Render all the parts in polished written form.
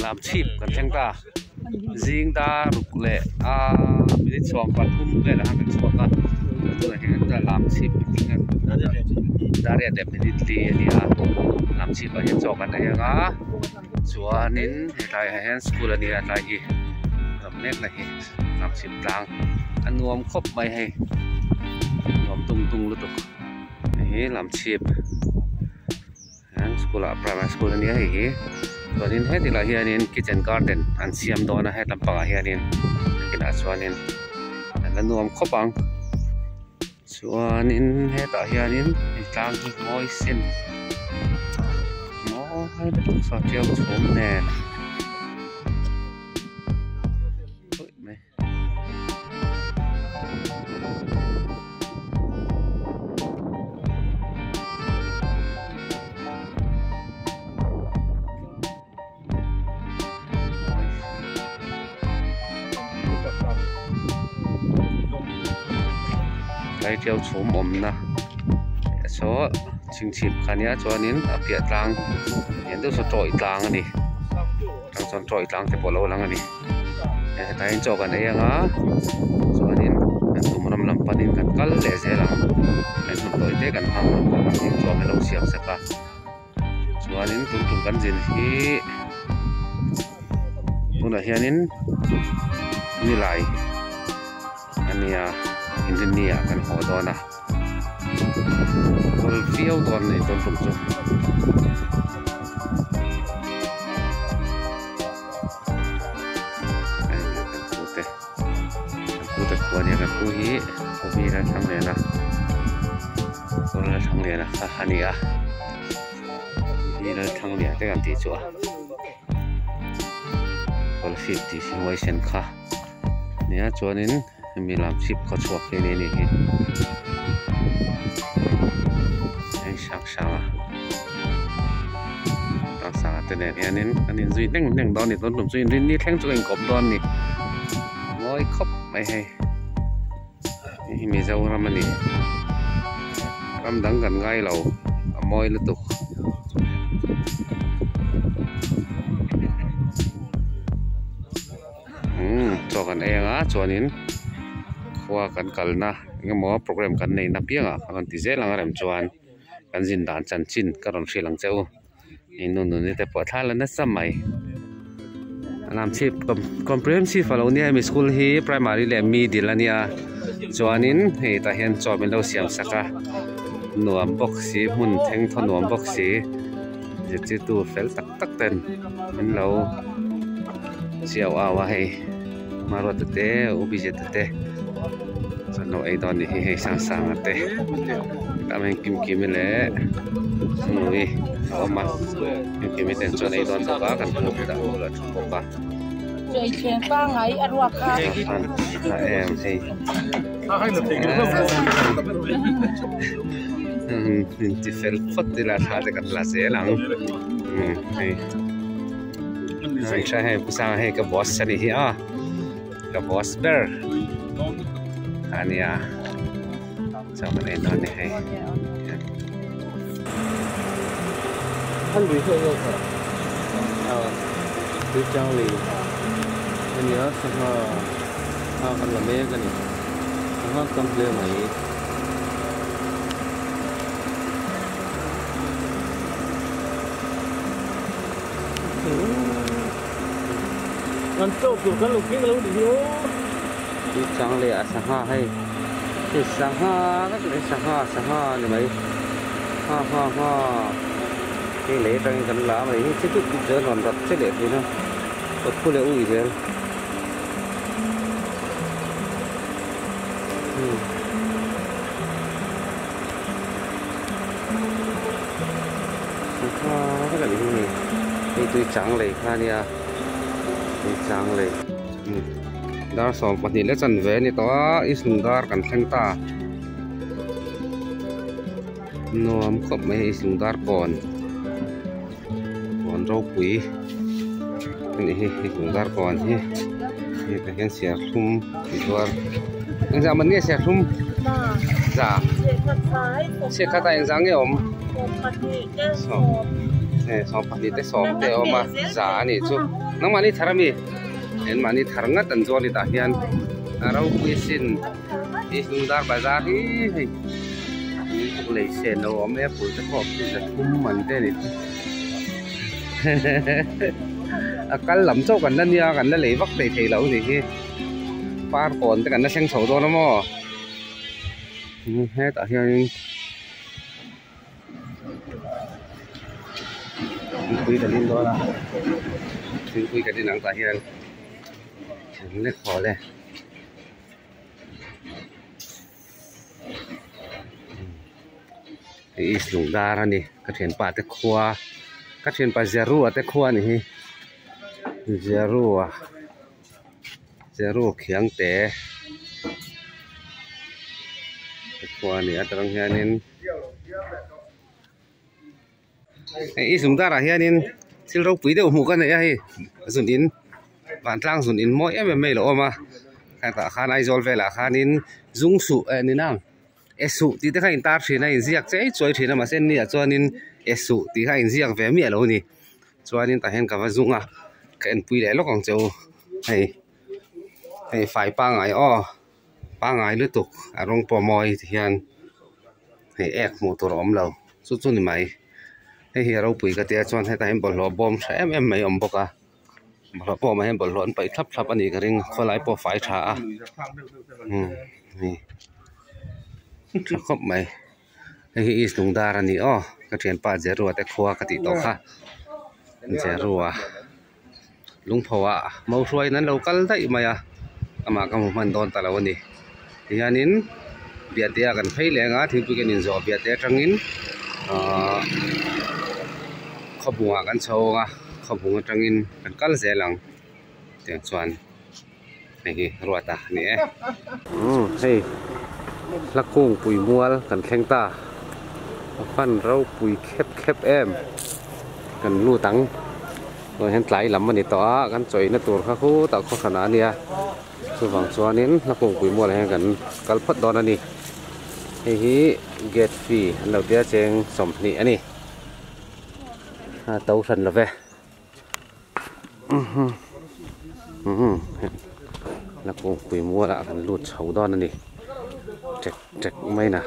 Lam chhip kan thleng ta zing dar ruk leh a minute 13 velah khan kan chhuak a tunah hian lam chhip kan thleng a dar riat leh minute li a ni a lam chhip ah hian chaw kan ei ang a chuanin hetlai ah hian school a ni a tlai hi ram mek na hi lam chhip tlang a nuam khawp mai hei nuam tung tung lutuk hei hi lam chhip. An school ah primary school ania hei hi chuanin heti lai hianin kitchen garden an siam dawn a hetlam pangah hianin nakinah chuanin an la nuam khawp ang chuanin hetah hianin hei tlang hi mawi sin mawi lutuk saw tiau chhum nen. Tlai tiau chhum awmna saw chhingchhip kha nia chuanin a piah tlang lian deuh saw tawih tlang a ni tang chuan tawih tlang te pawh a lo lang a ni. Hetah hian chaw kan ei ang a chuanin kan tum ram lam panin kan kal leh zel ang heng hmun tawi te kan hmang ang tih chuan an lo siam sak a chuanin tun tum kan zin hi tunah hianin nilai a nia inrinni ah kan haw dawn a kul viau dawn a ni tun tum chu. Pute khua nia kan pu hi khawvel a thlang lian a kawr a thlang lian a kha a ni a hi thlang lian te kan tih chu a kawlhrit tih hi huaisen kha nia chuanin hemi lam chhip khaw chhuak hi a ni hi hei sang sang a sang sang a te nen hianin an inzui hneng hneng dawn a ni tun tum chu inrinni thleng chu ka inkawp dawn a ni mawi khawp mai hei hei hi Mizoram a ni ram dang kan ngai lo a mawi lutuk. Umm chaw kan ei anga chuanin khua kan kalna engemaw program kan neihna piangah kha kan ti zel ang a rem chuan kan zin dan chanchin ka rawn hrilh ang che u hei nu nuni te pawh thla la nasa mai lam chhip comprehensive a lo nia hemi school hi primary leh middle a nia chuanin hei tah hian chaw min lo siam sak a nuam bawk si hmun thengthaw nuam bawk si zirtirtu fel tak tak ten min lo. Chiau au a hei hmanrua te te u bj te te chuan lo ei dawn anih hi hei sang sang a te tah hian kim kim i leh nui a awm a kim kim i ten chuan ei dawn bawk a kan hmu dah bulah thu bawk a a em hei inti fel phawt ila thla te kan la zel ang hei. Hei hei pu Sanga hei ka boss a ni hi a ka boss ber a nia chaw kan ei dawn a ni hei. A nia sangha a kan la mek a ni sangha tam hle mai. Tui chang leh a sangha hei hei sangha vek mai sangha sangha a ni mai ha ha ha hei lei atangin kan la mai hi che tut tut zel rawn rat che leh thin a kawt khu leh ui zel. Sangha vek a ni hi hei hei tui chang lei kha a nia tui chang lei dar 12 leh chanve a ni tawh a islung dar kan thleng ta nuam khawp mai hei islung dar kawn kawn ropui a ni hi islung dar kawn hi hei tah hian serthlum ti zuar engzah man nge serthlum. Za. Chhiat khat ah engzah nge awm? Sawm. Sawm pahnih te sawm te a awm a, za a nih chu. Nangmahni thar ami? Enmahni thar ngat an zuar ni tah hian a ropui sin hi Lungdar bazar hi hei min tuk lei sen lo awm apple te pawh khi za thum an te ni chu a kal lam chauh kan la nia kan la lei vak thei thei lo ni hi par kawn te kan la thleng chho dawn a maw hetah hianin. Thingpui kan in dawn a thingpui kan in ang tah hian eng lek haw le hei east lungdar a ni ka thianpa te khua ka thianpa Zerua te khua a ni hi Zerua Zerua khiangte te khua a ni a atang hianin. Hei i zung darah hianin thil ropui deuh hmuh ka nei a hei zun in vantlang zun in mawi em em mai a lo awm a hetah khan Aizawl velah khanin zung suh eh ni nang e suh tih te kha in tar thin a inziak chei chuai thin a mahse ni ah chuanin e suh tih kha inziak ve miah lo a ni chuanin tah hian ka va zung a ka enpui leh lawk ang che u hei hei fai pangngai aw. Pangngai lutuk a rawng pawh mawi ti hian hei ek hmuh tur a awm lo chu chu ni mai hei hi a ropui ka tia chuan hetah hian bawlhhlawh bawm tha em em mai a awm bawk a bawlhhlawh bawmah hian bawlhhlawh an paih thlap thlap a nih ka ring khawlai pawh a fai tha a umm hei tha khawp mai hei hi east lungdar a ni aw ka thianpa Jerua te khua ka tih tawh kha Jerua. Lungphoah mo hruaiin an lo kal daih mai a amah ka hmu hman dawn ta lo a ni tihianin biahte ah kan phei leng a thingpui kan inzawh biahte atangin ahh khawbungah kan chho ang a khawbung atangin kan kal zel ang tiang chuan hei hi ruat a ni e. Umm hei hla kungpui mual kan thleng ta a fan ropui khep khep em kan lut ang tunah hian tlai lam a ni tawh a kan chawina tur kha khutah khaw hranah a nia chuvang chuanin hla kungpui mualah hian kan kal phawt dawn a ni hei hi gate fee an lo tia cheng 20 a ni a to hran lo ve. La kungpui mualah kan lut chho dawn a ni ṭek ṭek mai na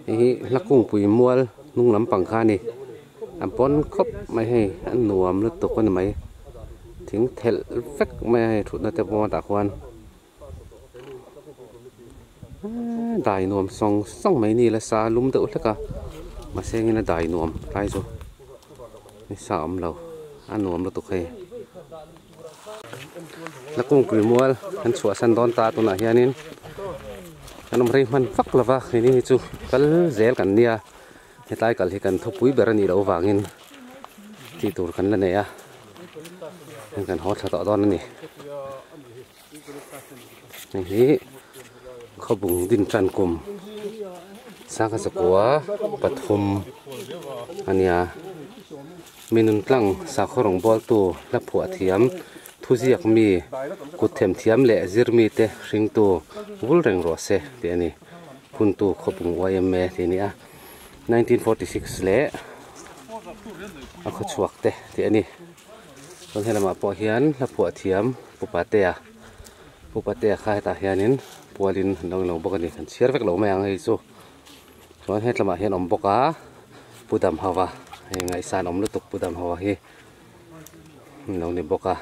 hei hi la kungpui mual hnung lampang kha a ni a pawn khawp mai hei a nuam lutuk a ni mai thing thelh vek mai a hei thutna te pawh tah khuan dai nuam sawng sawng mai ni la sa lum deuh hlek a mahse engin a dai nuam tlai chu ni sa awm lo a nuam lutuk hei la kungpui mual an chhuahsan dawn ta tunah hianin kan awm rei hman vak lova keini hi chu kal zel kan nia hetlai kal hi kan thupui ber a nih loh avangin tih tur kan la nei a kan haw thla tawh dawn a ni. Hei hi khawbung din tan kum sangha zakua pathum a nia mi nun tlang sakhaw rawng bawltu hla phuah thiam thuziak mi kut them thiam leh zir mite hringtu vul reng rawh se tih a ni huntu khawbung yma tih a ni a 1946 leh a khawchhuak te tih a ni. Chuan helamah pawh hian hla phuah thiam Pu Patea Pu Patea kha hetah hianin pualin an lo inlo bawk a ni kan chhiar vek lo mai ang hei chu chuan hetlamah hian awm bawk a Pu Damhauva hei ngaihsan awm lutuk Pu Damhauva hi an lo ni bawk a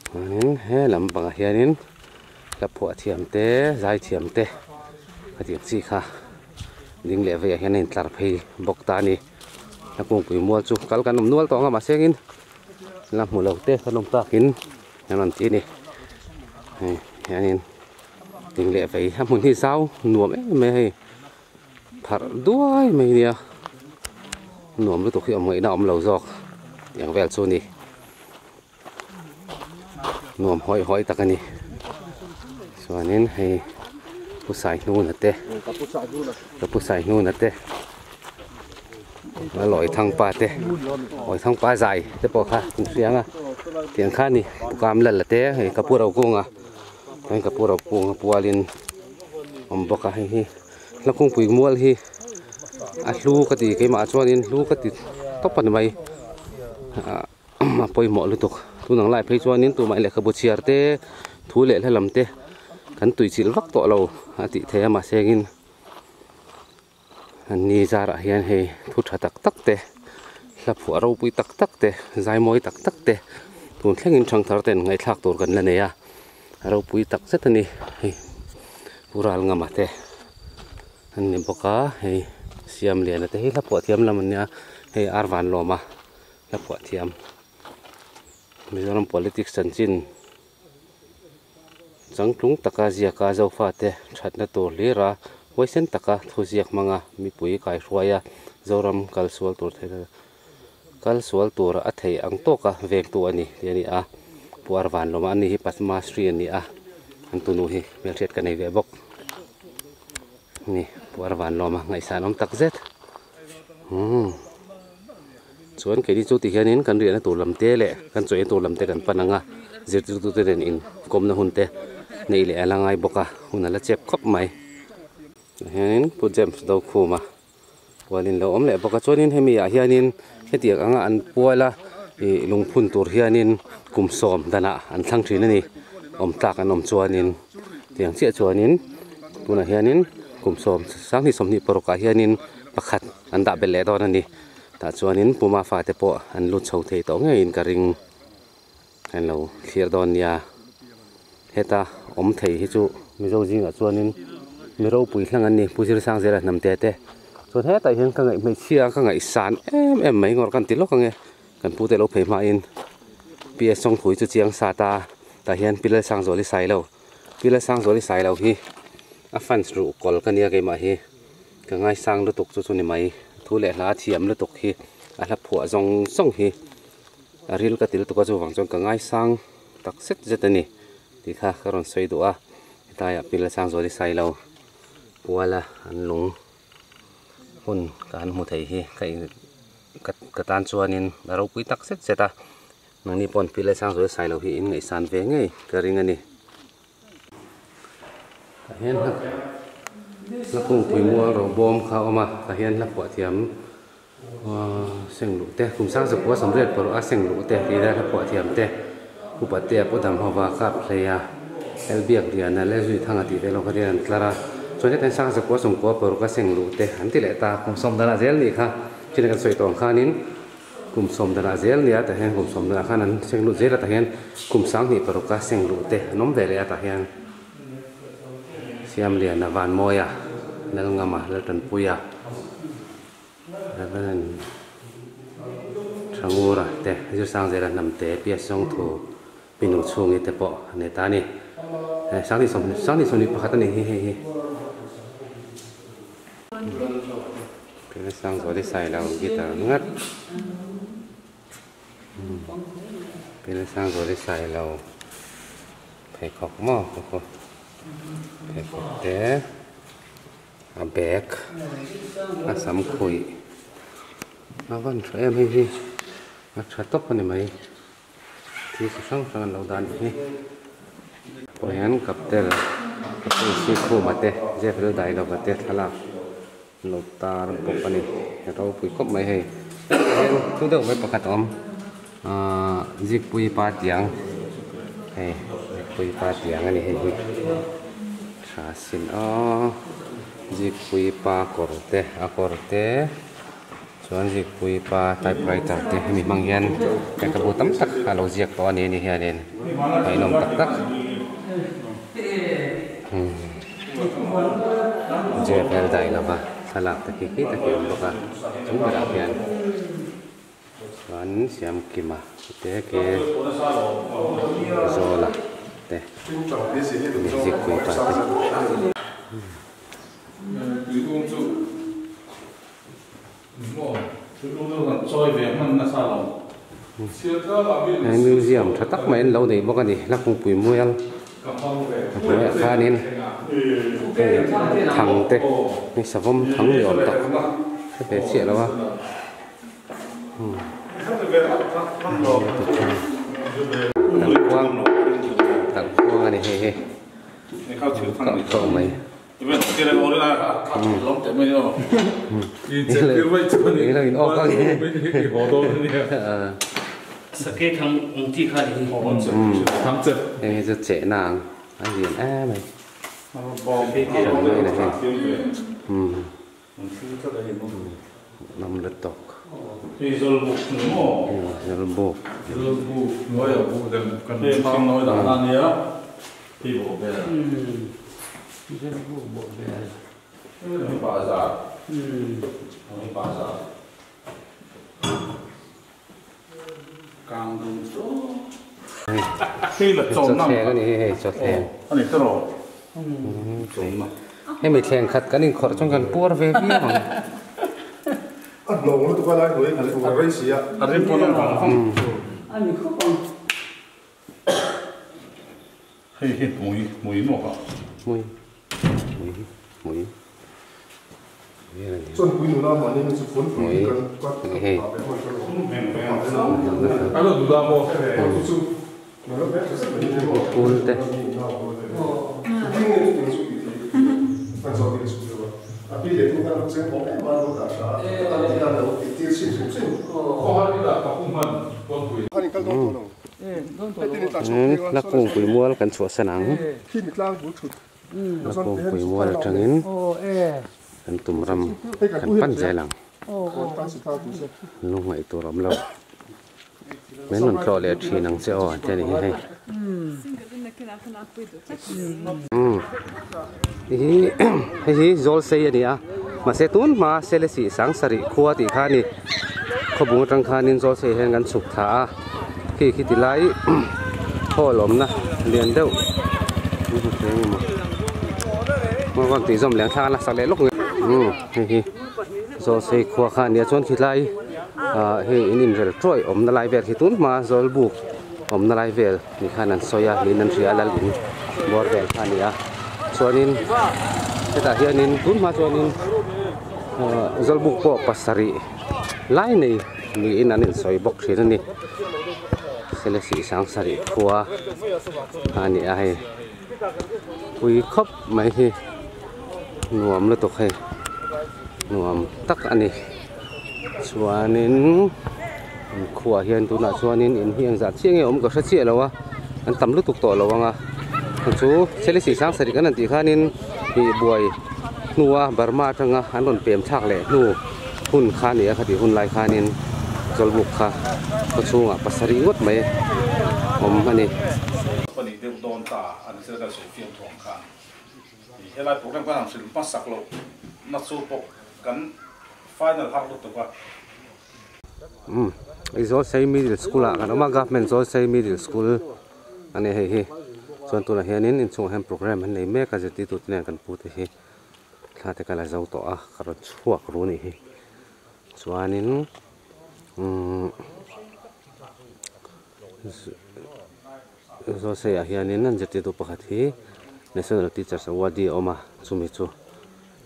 chuanin he lam pangah hianin hla phuah thiam te zai thiam te khatiang chi kha ding leh veiah hian a intlar phei bawk ta a ni. A kungpui mual chu kal kan awm nual tawh ang a mahse engin la hmu lo te kan awm takin an rawn ti a ni hei hianin ding leh vei a hmun hi zau nuam em em mai a hei pharh duai mai a nia nuam lutuk hi awm ngaihna a awm lo zawk tih ang vel chu a ni nuam hawi hawi tak a ni chuanin hei pu Saihnuna te ka pu Saihnuna te a lawi thangpa te lawi thangpa zai te pawh kha an hria ang a tiang kha a ni pu Kamlala te hei ka pu Rokunga hei ka pu Rokunga pualin. awm bawk a hei hi hlakungpui mual hi a hlu ka ti keimah chuanin hlu ka ti tawp a ni mai ah a pawimawh lutuk tunang lai phei chuanin tumah lehkhabu chhiar te thu leh hla lam te kan tui chilh vak tawh lo a tih theih a mahse engin an ni zarah hian hei thu tha tak tak te hla phuah ropui tak tak te zai mawi tak tak te tun thlengin thangthar ten ngaihthlak tur kan la nei a ropui tak zet a ni hei pu Ralngama te an ni bawk a hei Siamliana te hi hla phuah thiam lam an nia hei Arvanlawma hla phuah thiam Mizoram politics chanchin. Changtlung taka ziaka Zofate thatna tur hlir a, huaisen taka thuziak hmanga mipui kaihruai a, Zoram kal sual tur theih kal sual tur a theih ang tawka vengtu a ni tih a ni a. Pu Arvanlawma a ni hi Padma Shri a ni a, an tunu hi hmelhriat ka nei ve bawk a ni. Pu Arvanlawma ngaihsan awm tak zet. Umm. Chuan keini chu ti hianin kan riahna tur lam te leh kan chaw en tur lam te kan pan ang a, zirtirtute nen inkawmna hun te neih leh a la ngai bawk a, hun a la chep khawp mai. Tah hianin Pu James Dokhuma pualin lo awm leh bawk a, chuanin hemi ah hianin hetiang anga an pual a ih lungphun tur hianin kum sawm danah an thlang thin a ni, awm tlak an awm chuanin tiang chiah chuanin tunah hianin kum sawm sanghnih sawmhnih paruk ah hianin pakhat an dah belh leh dawn a ni. Tah chuanin Puma fate pawh an lut chho thei tawh ngeiin ka ring an lo thlir dawn nia. Heta awm thei hi chu Mizo zingah chuanin mi ropui hlang an ni Pu Zirsangzela hnam te te. Chuan hetah hian ka ngaih hmeichhia ka ngaihsan em em mai ngawr kan ti lawk ange kan pute lo phei hmain PS Chawngthui chu chiang sa ta tah hian Pi Lalsangzuali Sailo Pi Lalsangzuali Sailo hi a fans ruhkawl ka nia keimah hi. Ka ngaisang lutuk chu chu ni mai. Thu leh hla thiam lutuk hi a hla phuah zawng zawng hi a ril ka ti lutuk a chuvang chuan ka ngaisang tak zet zet a ni tih kha ka rawn sawi duh a. Hetlaiah Pi Lalsangzuali Sailo puala an lung hun ka han hmu thei hi ka in ka tan chuanin a ropui tak zet zet a. Nangni paw'n Pi Lalsangzuali Sailo hi in ngaihsan ve ngei ka ring a ni. Tah hian hla hla kungpui mual ro bawm kha a awm a tah hian hla phuah thiam aaa seng luh te kum sang zakua sawmriat paruk a seng luh te tih ila hla phuah thiam te upa te a pu dam ho va kap hlei a Elbiak Liana leh Zuithanga tih vel ho kha te an tlar a chuan hetiang sang zakua sawmkua paruk a seng luh te an ti leh ta kum sawm danah zel nih kha thil kan sawi tawh ang khanin. Kum sawm danah zel nia tah hian kum sawm danah khan an seng lut zel a tah hian kum sanghnih paruka seng luh te an awm ve leh a tah hian Siamliana Vanmawia Lalngama Laltanpuia Reverend Thangura te Zirsangzela Hnamte Ps Zawngthu Pi Nungchhungi te pawh an nei ta a ni sanghnih sawmhnih sanghnih sawmhnih pakhat a ni hi hei hi. Pilasangzuali Sailo guitar ngat Pilasangzuali Sailo pheikhawk maw khaw pheikhawk te a bag a sam khuih a van tha em hei hi a tha tawp a ni mai thil chi hrang hrang an lo dah a nih hi pawh hian kaptel kaptel Srikhuma te Jeffrey Dailova te thlalak an lo tar bawk a ni a ropui khawp mai hei hian thu deuh mai pakhat a awm ahh Zikpuii pa tiang hei Zikpuii pa tiang a ni hei hi tha sin aw Zikpuii pa kawr te a kawr te. Chuan Zikpui pa typewriter te hemi hmang hian lehkhabu tam tak a lo ziak tawh a ni ni hianin ngaihnawm tak tak Jebel dai lova thlalak te khi khi tak hi a awm bawk a chung berah hian chuan Siamkima te ke Zawla te Zikpui pa te. He museum tha tak mai an lo nei bawk a ni hla kungpui mual a hnuaiah khanin hei thang te hei savawm thang ni awm tak hre ve chiah lo a talhkhuang talhkhuang a ni hei hi kah tawh mai. Hei hi chu chehna ang a lian em mai Hnam la tawk. Hei zawlbuk ni maw? Hei zawlbuk. Zawlbuk hnuaia buh lem kan chhang nawi dah na nia. Hei bawh vel. Zawlbuk bawh vel. Hei bazar. Hei bazar. Kang dum chu. Hei la chawm na. Chawthleng a ni hei chawthleng. A ni tawh. Chawm na. Hemi thleng khat kan inkhawrh chuan kan puar ve viau ang. A hnawng lutuk a lai hnuai a rei si a. A rim pawn a vang vang. A ni khawp ang. Hei hi hmui hmui maw kha. Hmui hmui hmui. Chuan pui nula mahni hi chu phun pui kan cut hei. A lo duh da maw? Chu Pul te. La kungpui mual kan chhuahsan ang. La kungpui mual atangin kan tum ram kan pan zel ang. Lungngaih tur awm lo. Min rawn tlawh leh thin ang che aw an ti a ni hi hei. Hei hi hei hi zawl sei a ni a mahse tun hma Selesih Sangsarih khua tih kha a ni khawbung atang khanin zawl sei hian kan chhuk thla a khi khi ti lai hall awmna lian deuh emaw rawn tih zawm leh ang thla a la sak leh lawk hei hi zawl sei khua kha a ni a chuan khilai. Ah hei in inrel tawih awmna lai vel khi tun hma zawlbuk awmna lai vel ni khan an sawi a niin an hria a lal in bawr vel kha a ni a chuanin hetah hianin tun hma chuanin ah zawlbuk pawh pasarih lai nei niin an insawi bawk thin a ni selesih sangsarih khua a ni a hei pui khawp mai hi nuam lutuk hei nuam tak a ni chuanin an khuaah hian tunah chuanin in hi engzah chiah nge awm ka hre chiah lo a an tam lutuk tawh lo ang a chu Selesih Sangsarih kan han tih khanin ih buai hnua Burma atanga an rawn pem thlak leh hnu hun kha a ni a khatih hun lai khanin Zawlbuk kha khaw chhungah pasarih ngawt mai awm a ni. Pahnih deuh dawn ta a ni thil kan sawi fiam thu ang khan i helai program kan han hrilh hmasak loh na chu pawh kan final har lutuk a. Umm hei Zawlsei Middle School ah kan awm a Government Zawlsei Middle School a ni hei hi chuan tunah hianin inchungah hian program an nei mek a zirtirtu te nen kan pu te hi thla te ka la zo tawh a ka rawn chhuak ru anih hi chuanin umm Zawlseiah hianin an zirtirtu pakhat hi National Teachers Awardee a awm a chumi chu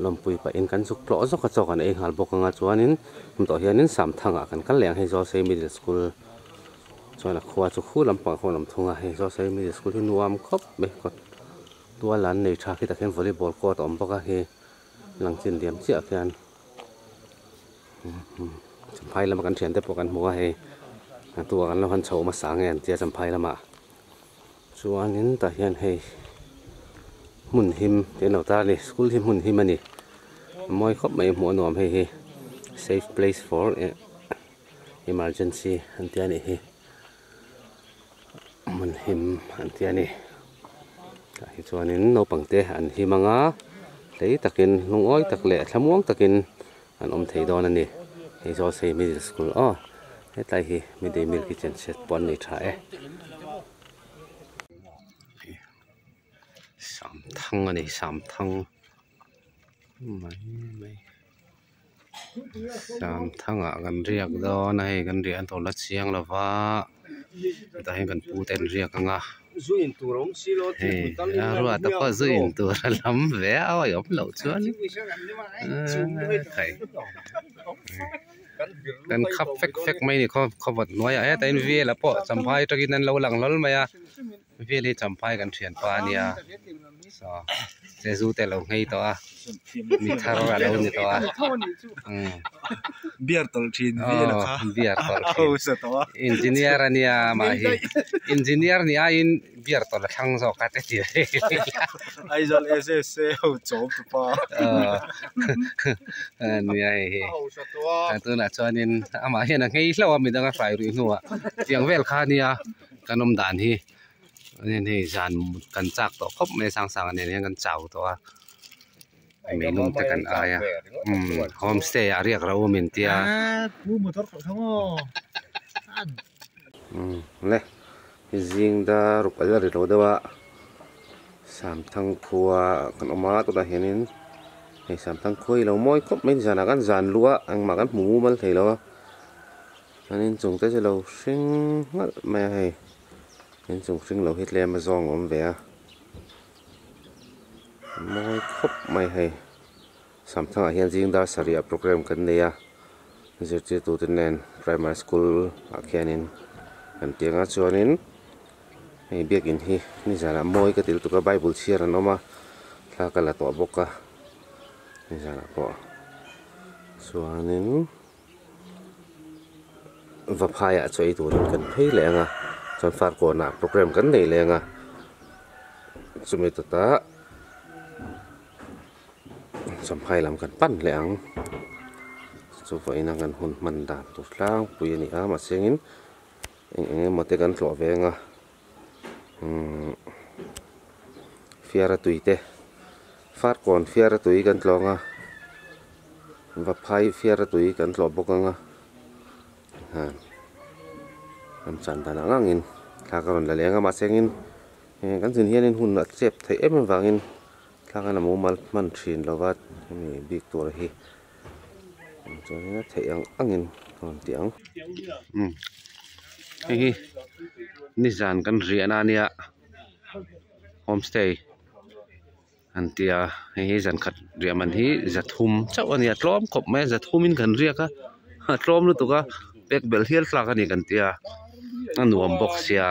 lawmpui pahin kan zuk tlawh zawk a chaw kan ei nghal bawk anga chuanin hmun tawh hianin Samthangah kan kal leh ang hei Zawlsei Middle School chuan a khua chu khu lampangah khuan a awm thung a hei Zawlsei Middle School hi nuam khawp mai kawt tual an nei tha khitah khian volleyball court a awm bawk a hei lang chin diam chiah khian. Champhai lama kan thiante pawh kan hmu a hei a tu ah kan lo han chho hmasa nge an tia champhai lamah chuanin tah hian hei hmun him tih an lo tar a ni school hi hmun him a ni a mawi khawp mai hmuh a nuam hei hi safe place for emergency an tia a nih hi hmun him an tia a ni tah hi chuanin naupang te an him anga hlei takin lungawi tak leh thlamuang takin an awm thei dawn a ni hei Zawlsei Middle School aw hetlai hi midday meal kitchen set pawh an nei tha e Samthang a ni Samthang mai mai Samthangah kan riak dawn a hei kan riah an tawh la chiang lo va hetah hian kan pu te an riak ang a hei a ruat a pawh zu in tur a lam ve a awih awm loh chuan khai kan khap fek fek mai a ni khaw khawvawt hnuaiah hetah hian vel ah pawh champhai atangin an lo lang hlawl mai a vel hi champhai kan thianpa a nia saw. Te zu te lo nghei tawh a mi thar a lo ni tawh a beer tawlh thin vel a kha beer tawlh thin engineer a nia mah hi engineer ni aiin beer tawlh a thlang zawk a te ti Aizawl SSA ho chawm tu pa nia hei hi tunah chuanin amah hian a nghei hlauh a midang a hrai ruih hnuah tiang vel kha nia kan awm dan hi. Chuanin hei zan mut kan chak tawh khawp mai a sang sang nen hian kan chau tawh a meinum te kan ai a umm homestay ah riak ro min tia umm le zing dar ruk a la ri lo deuh a Samthang khua kan awm a tunah hianin hei Samthang khua hi lo mawi khawp mai zanah kan zan luh a engmah kan hmu mumal thei lo a chuanin chung te chu lo hring nghalh mai a hei. Inchung hring lo hi tlem a zawng awm ve a mawi khawp mai hei Samthangah hian zing dar sarih ah program kan nei a zirtirtu te nen primary school ah khianin kan ti ang a chuanin hei biakin hi nizanah mawi ka ti lutuk a bible chhiar an awm a thla ka la tawh bawk a nizanah pawh chuanin. Vaphaiah chu ei turin kan phei leh ang a chuan farkawnah program kan nei leh ang a chumi tawtah champhai lam kan pan leh ang chu vawiin a kan hun hman dan tur tlangpui a ni a mahse engin eng eng emaw te kan tlawh ve ang a umm fiara tui te farkawn fiara tui kan tlawh ang a. Vaphai fiara tui kan tlawh bawk ang a han an chan dan ang angin thla ka rawn la leng a mahse engin kan zin hianin hun a chep theih em avangin thla kan la mumal hman thin lo va hemi bik tur hi chuanin a theih ang angin ka rawn ti ang umm hei hi nizan kan riahna ania homestay. An ti a hei hi zan khat riah man hi zathum chauh a ni a tlawm khawp mai a zathumin kan riak a a tlawm lutuk a pek belh hial tlak a ni kan ti a a nuam bawk sia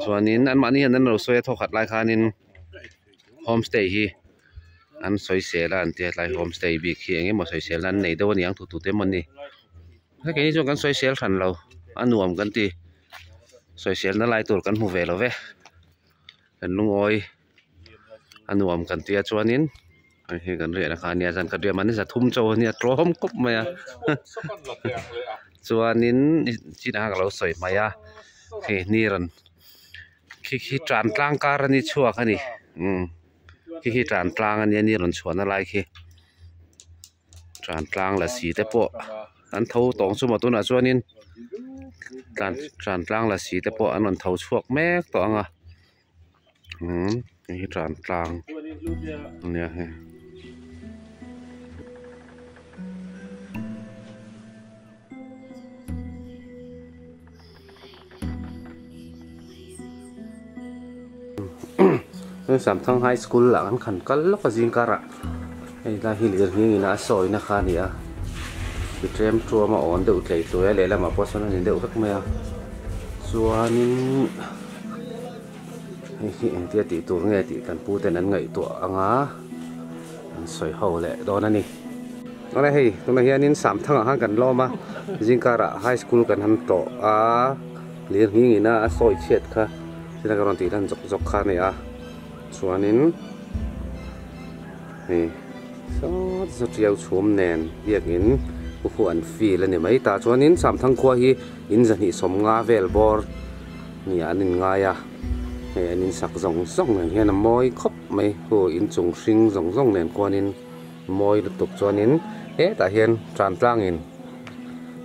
chuanin anmahni hian an lo sawi a thawkhat lai khanin homestay hi an sawisel a an tia tlai homestay bik hi eng emaw sawisel na an nei deuh a niang tu te emaw ni hei hi chuan kan sawisel hran lo a nuam kan ti sawisel na lai tur kan hmu ve lo ve kan lungawi. A nuam kan tia chuanin hei hi kan riahna kha ania zan khat riah mahni za thum chauh ania tlawm khawp mai a chuanin chinah khan ka lo sawi hmai a hei ni rawn khi khi tan tlang kar a ni chhuak a ni umm khi khi tan tlang ania ni rawn chhuahna lai khi tan tlang lasi te pawh an tho tawng chu maw tunah chuanin tan tan tlang lasi te pawh an rawn tho chhuak mek tawh ang a. Umm hei hi tan tlang ania hei. Samthang high school ah kan khan kal lawk a zing karah hei lai hi lirnghing ina a sawina kha a ni a ti tlem tuam a awn deuh tlei tluai a lehlamah pawh sawn a ni deuh vek mai a chuanin. Hei hi engtia tih tur nge tih kan pu ten an ngaihtuah ang a, an sawi ho leh dawn a ni. Awle hei tunah hianin Samthangah khan kan lawm a, zingkarah high school kan han tlawh a, lirnghing ina a sawi chhiat kha chutah ka rawn tih lan zawk zawk kha a ni a, chuanin hei sawt saw tiau chhum nen biakin pu khu an feel a ni mai ta chuanin Samthang khua hi in zahnih sawmnga vel bawr. Nia an inngai a, hei an insak zawng zawng nen hian a mawi khawp mai hu inchung hring zawng zawng nen khuanin mawi lutuk chuanin hetah hian tan tlangin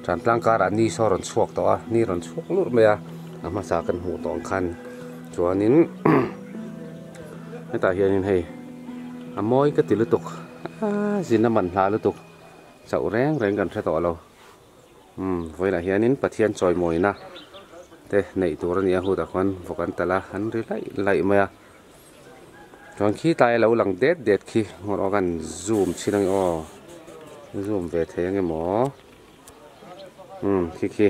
tan tlang karah ni saw rawn chhuak tawh a ni rawn chhuak lurh mai a a hmasa kan hmuh tawh ang khan chuanin hetah hianin hei a mawi ka ti lutuk aaa zin a man hla lutuk chauh reng reng kan hre tawh lo. Umm vawiinah hianin Pathian chawimawina te neih tur a ni a hutah khuan vawk an talh a an ri laih laih mai a chuan khi tlai a lo lang det det khi erawh kan zoom chhin ange aw zoom ve thei ange maw umm khi khi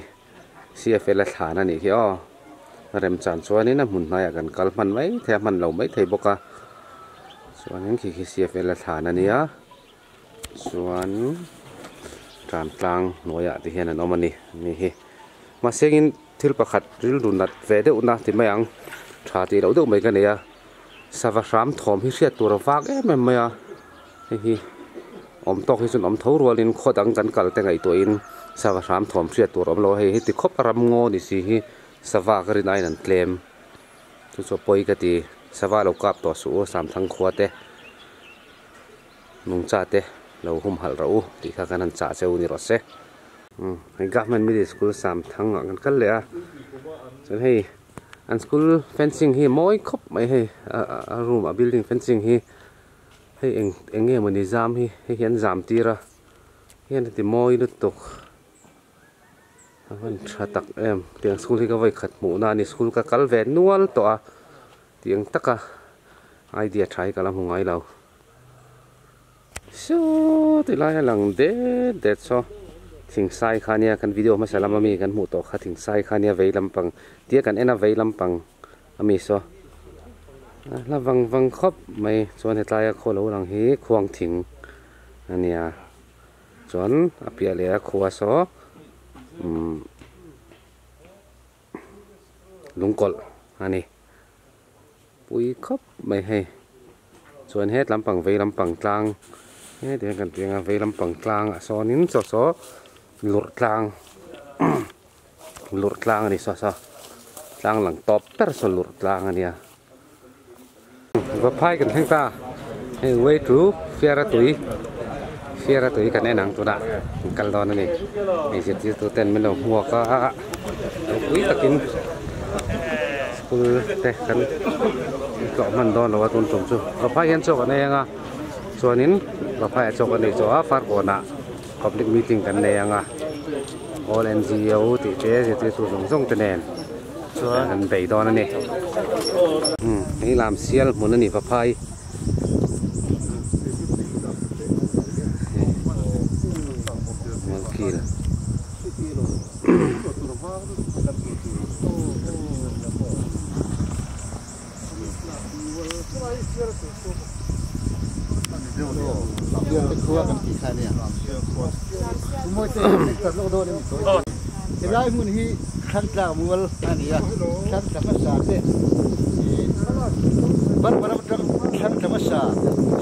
C_F_L a thlan a nih khi aw remchan chuanin a hmun hnaiah kan kal hman mai thei a hman lo mai thei bawk a. Chuanin khi khi CFL a thlan a nia chuan tan tlang hnuaiah te hian an awm a ni ni hi mahsengin thil pakhat rilru nat ve deuh na ti mai ang tha tih loh deuh mai ka nei a sava hram thawm hi hriat tur a vak em em mai a hei hi awm tawk hi chuan awm tho rualin khaw dang kan kal te ngaihtuahin sava hram thawm hriat tur a awm lo a hei heti khawp a ram ngaw ni si hi sava ka rin aiin an tlem. Chu chu a pawi ka ti, sava lo kap tawh suh u, Samthang khua te, nungcha te lo humhalh rawh u tih kha kan han chah che u ni rawh se. Umm hei Government Middle School Samthang ah kan kal leh a, chuan hei an school fencing hi mawi khawp mai hei a room a building fencing hi hei eng eng nge mawni zam hi hei hi an zam tir a hian a ti mawi lutuk. A van tha tak em tiang school hi ka vawi khat hmuh na a ni school ka kal ve nual tawh a tiang taka idea tha hi ka la hmu ngai lo saw ti lai a lang det det saw thing sai kha nia kan video hmasa lama mi kan hmuh tawh kha thing sai kha nia vei lampang tia kan en a vei lampang ami saw a hla vang vang khawp mai chuan hetlai a khaw lo lang hi khuang thing a nia. Chuan a piah leh a khua saw umm lungkawlh a ni pui khawp mai hei chuan het lampang vei lampang tlang heti hian kan tih anga vei lampang tlang ah sawnin chaw saw lurh tlang lurh tlang a ni saw saw tlang lang tawp ber saw lurh tlang a nia. Vaphai kan thleng ta hei way to fiara tui fiara tui kan en ang tunah kan kal dawn a ni hei zirtirtu ten min lo hmuak a ropui takin school te kan tlawh hman dawn lo a tun tum chu vaphai hian chaw kan ei ang a chuanin vaphai ah chaw kan ei zawh a farkawnah public meeting kan nei ang a all N_G_O tih te zirtirtu zawng zawng te nen. Chuan an bei dawn a ni. Hei lam sial hmun a ni vaphai. Mualkil. Helai hmun hi Thlantlang mual a ni a, Thlantla hmasa te Barbar atang Thlantla hmasa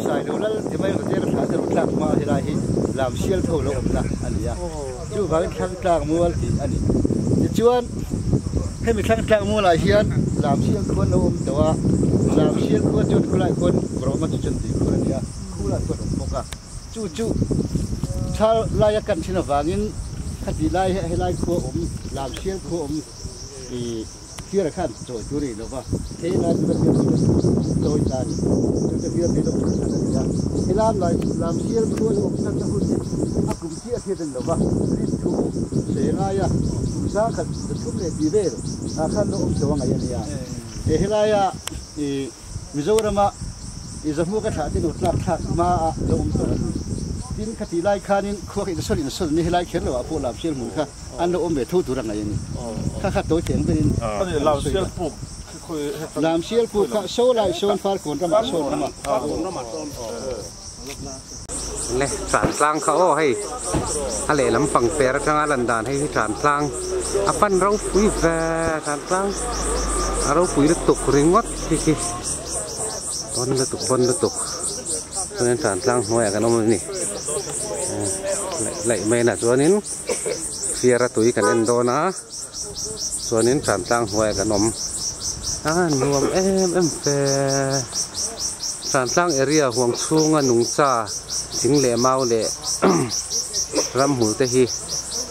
Sailo lal ti mai Roger thla te rawn tlak hma helai hi lam sial tho lo awmna a ni a, chuvangin Thlantlang mual tih a ni. Tichuan hemi Thlantlang mualah hian lam sial khuan lo awm tawh a, lam sial khua chuan khulaiah khuan Roma chu chuan tui khur a ni a, khulaiah khuan a awm bawk a. Chu chu thal laia kan thin avangin khati lai hi helai khua awm, Lamsial khua awm i Fiara khan chawi tur a ni lova, he lai chu ka fiar thei lo chawi ta a ni. Chu ka fiar thei lo tur khan a ni a, helam lai Lamsial khua lo awm san na hun hi a kum chiah hriat a ni lova, rin thu sawi a ngai a, kum sang khat zathum leh tih vel ah khan lo awm tawh a ngaih a nia. He helaia i Mizorama i zahmu ka thlah te lo tlak thlak hma ah lo awm tawh a ni. Tin, khatih lai khanin khua ka insawn insawn a ni, helai kher lo ah pawh Lamsial hmun kha an lo awm ve tho tur a ngaih a ni. Kha kha tawi theng berin an sawi a. Lamsial puk kha saw lai sawn Farkawn ramah sawn awm a. Le tlan tlang kha aw hei a lehlam pangper atanga lan dan hei hi tlan tlang a pan ropui ve tlan tlang a ropui lutuk ringawt khi khi pawn lutuk pawn lutuk chuanin tlan tlang hnuaiah kan awm a ni laih laih mai na chuanin fiara tui kan en dawn a chuanin tlan tlang hnuaiah kan awm a nuam em em fe tlan tlang area huang chhunga nungcha thing leh mau leh ramhmul te hi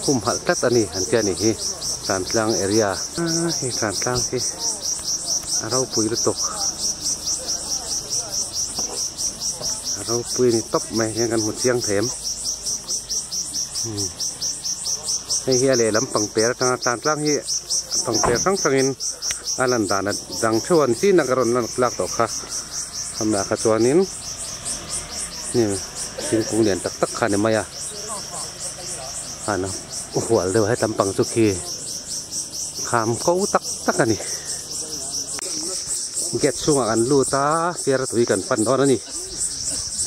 humhalh tlat a ni an tia ni hi tlan tlang area hei tlan tlang hi a ropui lutuk a ropui a ni tawp mai hian kan hmu chiang thei em. Hei hi a lehlam pangper atanga tlan tlang hi pangper hrang hrangin a lan dan a dang theuh a ni chin a ka rawn lan lak tawh kha hamlah kha chuanin hnim thingkung lian tak tak kha a ni mai a han hual deuh a helam pang chu khi kham ko tak tak a ni gate chhungah kan lut a fiara tui kan pan dawn a ni.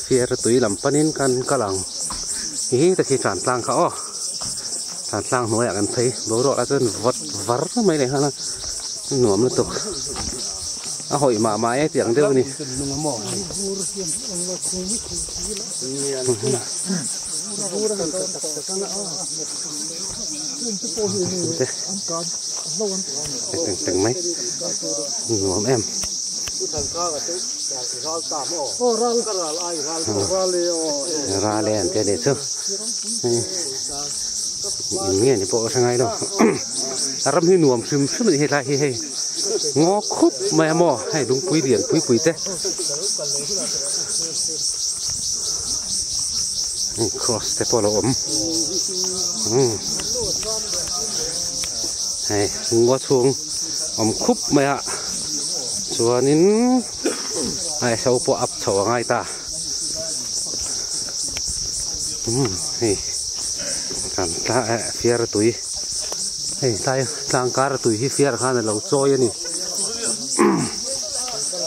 Fiar tui lam panin kan kal ang hi ta khi tlan tlang kha aw tlan tlang hnuaiah kan phei boruak ah chuan vawt var mai leh nghal a nuam lutuk a hawih mah mah e tih ang deuh a ni. Teng teng mai nuam em. Ral e an tia nih chu in nge ni pawh ka hre ngai lo a ram hi nuam hrim hrim a ni hetlai hi hei ngaw khup mai a maw hei lungpui lian pui pui te cross te pawh a lo awm hei ngaw chhung awm khup mai a chuanin a so pawh up chho a ngai ta umm hei kan tla eh fiar tui hei tlai tlang kar tui hi fiar khan alo chawi a ni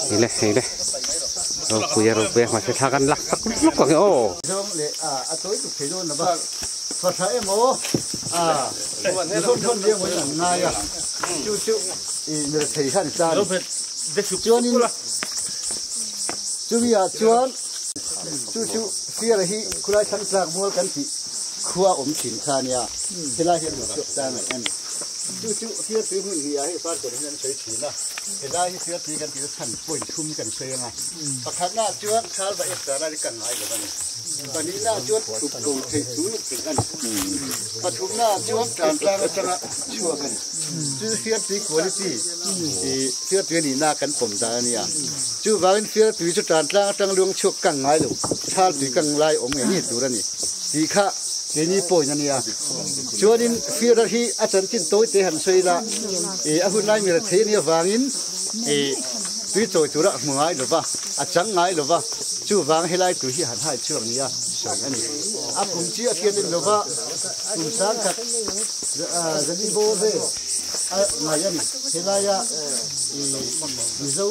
hei le hei le ropui a ropui a mahse thla kan lak sak lawk ang e aw. Zawng leh a a tawi tuk thei dawn lova fathla emaw a mi hawn hawn leh emaw in an ngai a chu chu i mi rethei kha an tla a ni chuanin chumi ah chuan chu chu fiara hi khulai thlang tlak mual kan tih khua awm thin kha a nia helai hi a rawn chhuak ta ngaih a ni chu chu fiar tui hmun hi ah hei parkawr hian an sawi thin a helai hi fiar tui kan tih chu chhan point thum kan sawi ang a pakhatna ah chuan thal va ek tan a ri kan ngai lo a ni pahnihna ah chuan thup ko theih tur thei a ni pathumna ah chuan tan tlang atanga chhuak a ni chu fiar tui quality ih fiar tui a nihna kan pawm dan a nia chuvangin fiar tui chu tan tlang atang luang chhuak kang ngai lo thal tui kang lai awm ngei ngei tur a ni tih kha keini point a nia chuanin fiar hi a chanchin tawi te han sawi ila ih a hun lai mi rethei a nih avangin ih tui chawi tura hmu ngai lova a chang ngai lova chuvang helai tui hi han hai chhuak nia sawi a ni a kum chi a hriat em lova kum sang khat zali bawr vel a ngai a ni helaia Mizo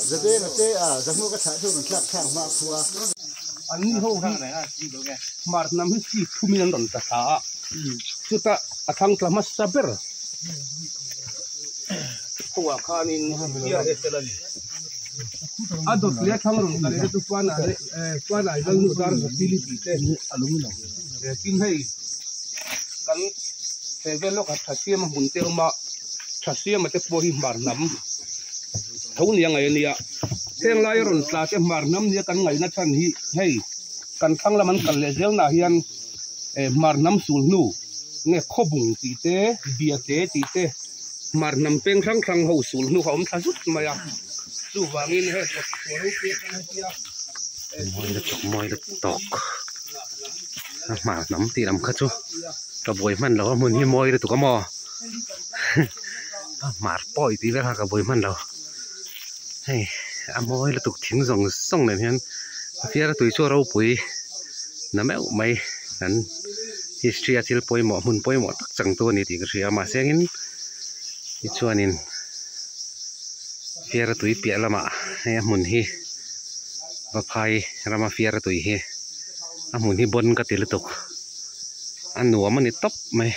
Zadenga te a Zahmuaka thlah chu rawn thlak thlak hma a khua. An ni ho hi hmar hnam hi chi thumin an rawn ta thla a, chutah a thlang tla hmasa ber kawngah khanin PRSL a ni. A dawt leh a thlang rawn kal leh te chu Fanai Lalnu Dar Zapili tih te tin hei kan he vel lawkah Thasiama hmun te a awm a, Thasiama te pawh hi hmar hnam tho nia ngaih a nia. Heng laia rawn tla te hmar hnam nia kan ngaihna chhan hi hei kan thlang lam an kal leh zel naah hian hmar hnam sul hnu nge khawbung tih te bia te tih te hmar hnam peng hrang hrang ho sul hnu kha a awm thla zut mai a chuvangin heng kawt ropui atang hetia mawi lutuk mawi lutuk a hmar hnam tih lam kha chu ka buai hman lo a hmun hi mawi lutuk a maw a hmar pawi tih vel kha ka buai hman lo. Hei a mawi lutuk thing zawng zawng nen hian a fiara tui chu a ropui na meuh mai kan history a thil pawimawh hmun pawimawh tak changtu a ni tih ka hria a mahse engin tichuanin fiara tui piah lamah hei a hmun hi Vaphai rama fiara tui hi a hmun hi bawn ka ti lutuk a nuam a ni tawp mai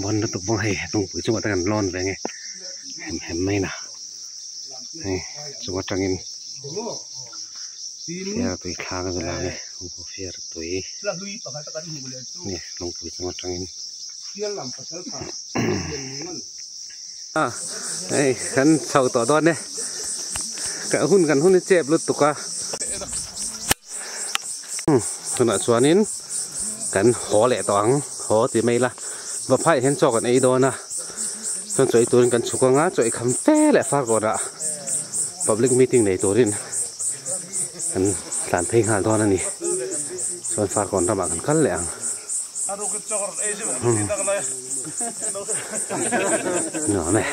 bawn lutuk bawk hei lungpui chungah te kan lawn ve nge. Hem hem mai na hei chung atangin fiara tui thla ka zela nge fiara tui ni lungpui chung atangin a hei kan chho tawh dawn e ka hun kan hun hi chep lutuk a tunah chuanin kan haw leh tawh ang haw ti mai ila vaphai ah hian chaw kan ei dawn a chuan chaw ei turin kan chhuk anga chaw ei kham fe leh far kawrah public meeting nei turin kan tlan phei nghal dawn a ni chuan far kawn ramah kan kal leh ang nuam e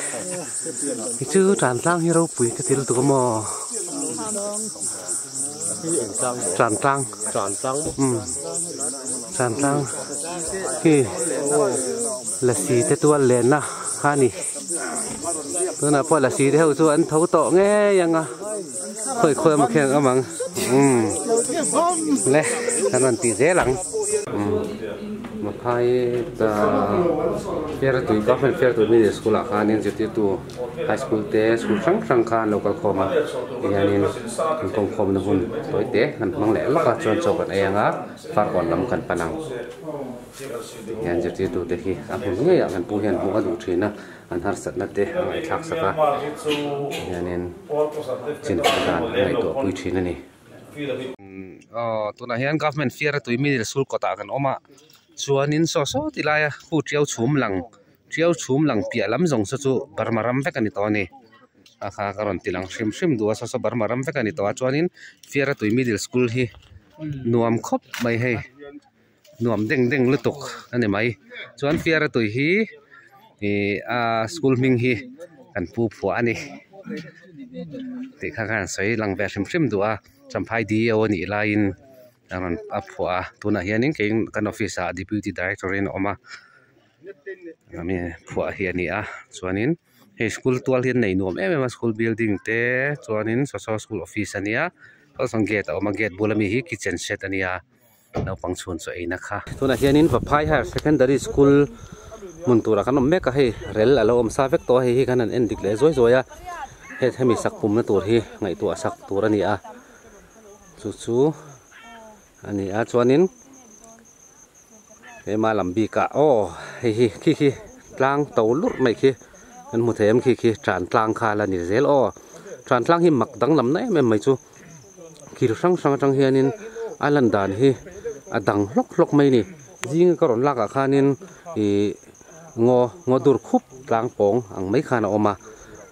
hi chu tan tlang hi ropui ka ti lutuk a maw. Tlan tlang tlan tlang hi lasi te tual lenna kha a ni tunah pawh lasi te ho chu an tho tawh ngei ang a. Khawi khawi emaw khian awm ang umm le kan rawn tih zel ang umm Maphai Fiaratui Government Fiaratui Middle School ah khanin zirtirtu High School te school hrang hrang kha an lo kal khawm a tihianin an kawmkhawmna hun tawi te an hmang leh lawk a chuan chaw kan ei anga farkawn lam kan pan ang tihian zirtirtu te hi a hmun ngeiah kan pu hian hmuh a duh thin a an harsatna te a ngaihthlak sak a tihianin chinfel dan a ngaihtuah pui thin a ni. Aw tunah hian government fiara tui middle school kawtah kan awm a chuanin saw saw ti laia khu tiau chhum lang tiau chhum lang piah lam zawng saw chu Burma ram vek a ni tawh a ni a kha ka rawn ti lang hrim hrim duh a saw saw Burma ram vek a ni tawh a chuanin fiara tui middle school hi nuam khawp mai hei nuam deng deng lutuk a ni mai chuan fiara tui hi ih a school hming hi kan pu phuah a ni tih kha khan sawi lang ve hrim hrim duh a champhai D O a nih laiin a rawn a phuah a tunah hianin keiin kan office ah deputy director in a awm a ami phuah hi a ni a chuanin hei school tual hi an nei nuam em em a school building te chuanin saw saw school office a nia saw sawn gate a awm a gate bula mi hi kitchen set a nia naupang chhun chaw eina kha. Tunah hianin Vaphai Higher Secondary School hmun turah kan awm mek a hei rel a lo awm sa vek tawh a hei hi kan han en dik leh zuai zuai a he hemi sak pumna tur hi ngaihtuah sak tur a ni a chu chu a ni a chuanin hema lam bikah aw hei hi khi khi tlang to lurh mai khi kan hmu thei em khi khi tan tlang kha la ni zel aw tan tlang hi mak danglam na em em mai chu. Thil hrang hrang atang hianin a lan dan hi a dang hlawk hlawk mai a ni zing ka rawn lak ah khanin ihh ngaw ngaw dur khup tlang pawng ang mai khan a awm a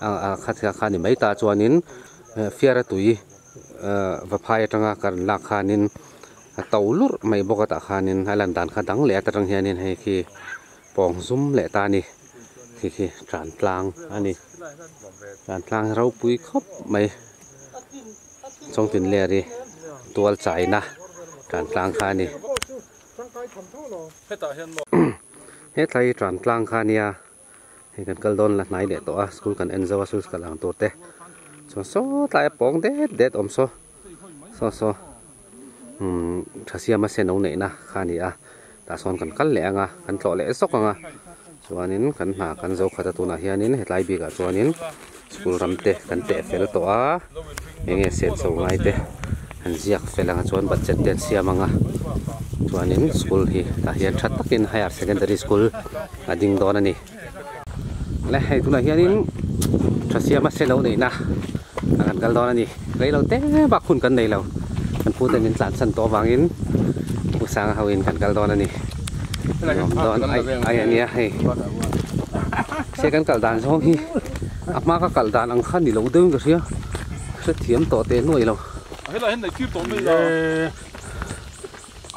ah kha kha ni mai ta chuanin fiara tui vaphai atanga ka rawn lak khanin a to lurh mai bawk a tah khanin a lan dan kha dang leh a ta tang hianin hei khi pawng zum leh ta a ni khi khi tan tlang a ni tan tlang ropui khawp mai. Chawngtin ler hi tual chaina tan tlang kha a ni. Hetlai hi tan tlang kha a nia hei kan kal dawn la hnai leh tawh a school kan en zo a school kal ang tur te chuan saw tlai a pawng det det awm saw saw saw umm tha siama sen lo neihna kha a ni a tah sawn kan kal leh ang a kan tlawh leh zawk ang a chuanin kan hna kan zo khat a tunah hianin hetlai bikah chuanin school ram te kan teh fel tawh a eng nge sen chho ngai te an ziak fel ang a chuan budget te an siam ang a chuanin school hi tah hian tha takin higher secondary school a ding dawn a ni le hei tunah hianin tha siama se lo neihna a kan kal dawn a ni rei lo te bak hun kan nei lo kan pu te min tlan chhan tawh avangin pu sanga ho in kan kal dawn a ni nuam dawn ai ai a nia hei se kan kal dan zawng hi a hma ka kal dan ang kha ni lo deuhin ka hria hrethiam tawh teh nuai lo.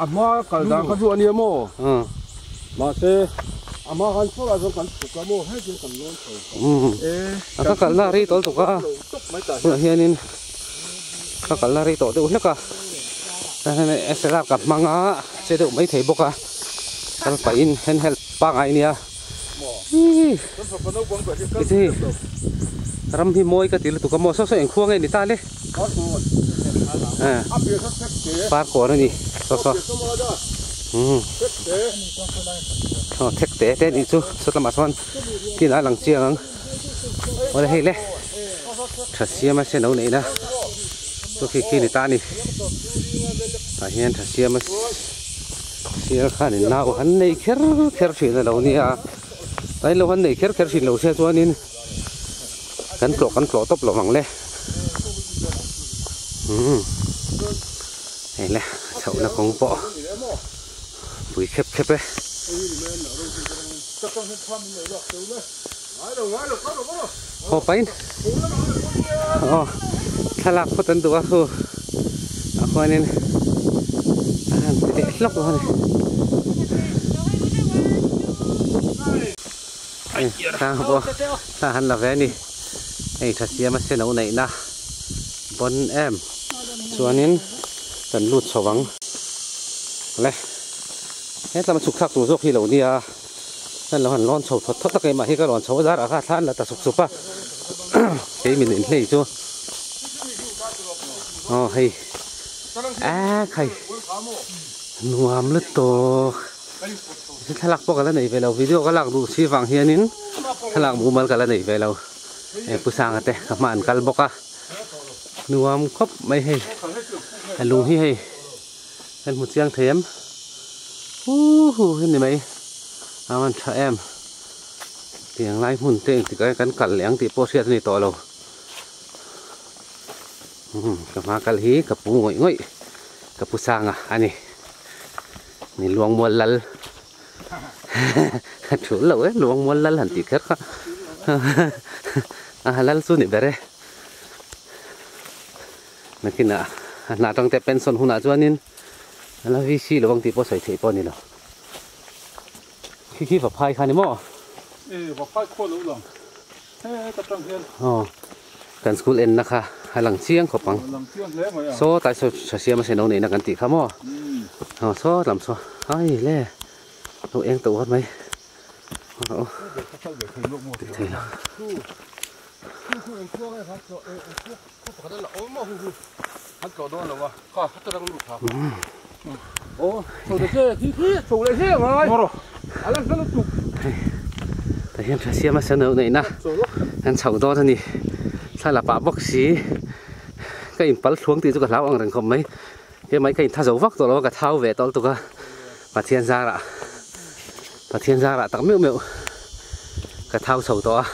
A hma kal dan kha chu a nia maw? Mahse a hma khan chhuak ah chuan kan chhuk a maw hetiang kan lawn chho. A ka kalna rei tawh lutuk a, tunah hianin ka kalna rei tawh deuh hlek a, SLR ka hmang a che deuh mai thei bawk a, kal pahin handheld pangngai a nia. Hei ram hi mawi ka ti lutuk a maw saw saw eng khua nge ni ta le par kawn a ni saw saw aw thek te te anih chu saw lamah sawn kinah a lang chiang ang awle hei le tha siama sen lo neihna chu khi khi ni ta a ni tah hian tha siama. Sial khanin nau han nei kher kher thin a lo nia a lo han nei kher kher thin lo sia chuanin kan tlawh kan tlawh tawp lo ang le umm hei le chhohna kawng pawh pui khep khep e. Haw pahin aw thlalak phawt an duh a khu ah khuanin a han ti leh hlawk a ni thla pawh thla han la ve a ni hei tha siam a sen lo neihna bawn em chuanin kan lut chho ang le hetlama chhuk thlak tur zawk hi lo nia. Kan lo han lawn chho thawt thawt a keimah hi ka lawn chho a zarah kha thla an la ta sup sup a kei min inhlei chu Aw hei a khai nuam lutuk thlalak pawh ka la nei ve lo video ka lak duh si vang hianin thlalak mumal ka la nei ve lo hei pu sanga te ka hma an kal bawk a nuam khawp mai hei a lung hi hei kan hmu chiang thei em huhu hi ni mai a man tha em tiang lai hmun te engtik ah kan kal leh ang tih pawh hriat a ni tawh lo. Ka hma kal hi ka pu ngawih ngawih ka pu sanga a ni ni luangmual lal a thul lo e luangmual lal han tih kher kha a lal chu ni ber e nakinah a hna tang te pension hunah chuanin a la VC lo ang tih pawh sawi theih pawh a ni lo khi khi vaphai kha ni maw e vaphai khual lo lang Heta tang hian. Aw kan school enna kha a lang chiang khawp ang. Lang chiang hle mai a. Saw tlai saw tha siam a se no neihna kan tih kha maw. Aw saw lam saw ai le lo eng tawh uar mai. Aw thei lo. Tah hian tha siam a sen loh neihna an chhoh dawn a ni thla la pah bawk si ka inpal thluang tih chu ka hlau ang reng khawp mai hemai ka intha zo vak tawh lo a ka thau ve tawlh tuk a Pathian zarah Pathian zarah tak meuh meuh ka thau chho tawh a.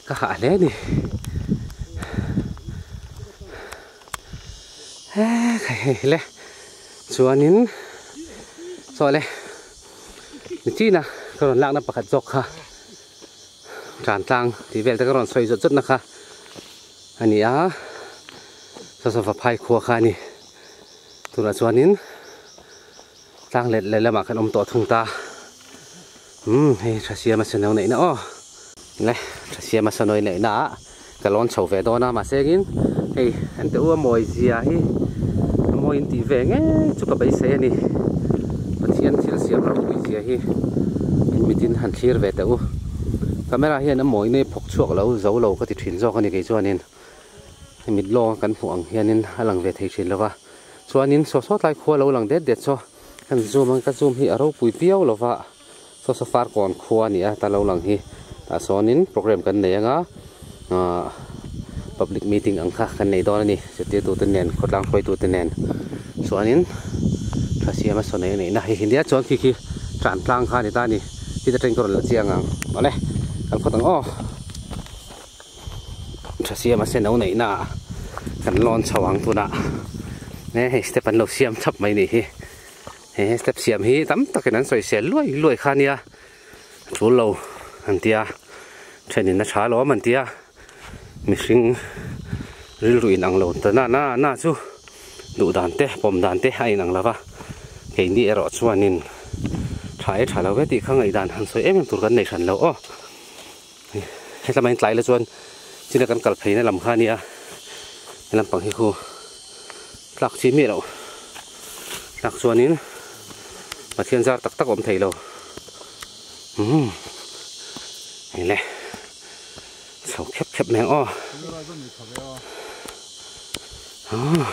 Ka hah hle ni hei le chuanin chaw le nichina ka rawn lakna pakhat zawk kha tan tlang tih vel te ka rawn sawi zawt zawt na kha a ni a saw saw vaphai khua kha a ni tunah chuanin. Tlang let leh lamah kan awm tawh thung ta. Umm hei tha siama sano neihna aw. Le tha siama sano neihna ah ka lawn chho ve dawn a mahse engin hei an te u a mawi zia hi a mawi in tih ve ngei chu ka beisei a ni. Pathian thil siam ropui zia hi in mitin han thlir ve teh u. Camera hian a mawi nei phawk chhuak lo zo lo ka ti thin zawk a ni kei chuanin. Mit lawng a kan hmuh ang hianin a lang ve thei thin lo va. Chuanin saw saw tlai khua lo lang det det saw kan zoom ang ka zoom hi a ropui viau lo va saw saw farkawn khua a ni a ta lo lang hi tah sawnin program kan nei anga ahh public meeting ang kha kan nei dawn a ni zirtirtu te nen khawtlang hruaitu te nen chuanin tha siama saw nei a neihna hei hi nia chuan khi khi tan tlang kha a ni ta a ni heta tangin ka rawn la chiang ang awle kan phawt ang aw. Tha siam a sen lo neihna ah kan lawn chho ang tunah e hei step an lo siam thap mai nih hi he step siam hi tam takin an sawisel luai luai kha ania tul lo an tia thenin a tha alawm an tia mihring rilru in ang lo ta na na na chu duh dan te pawm dan te a inang lova keini erawh chuanin tha e tha lo ve tih kha ngaihdan han sawi em em tur kan nei hran lo aw. Hetlama in tlai la chuan china kan kal pheina lam kha a nia he lampang hi khu tlak chi miah loh tlak chuanin Pathian zar tak tak a awm thei lo umm hei le chho khep khep mai ang aw aw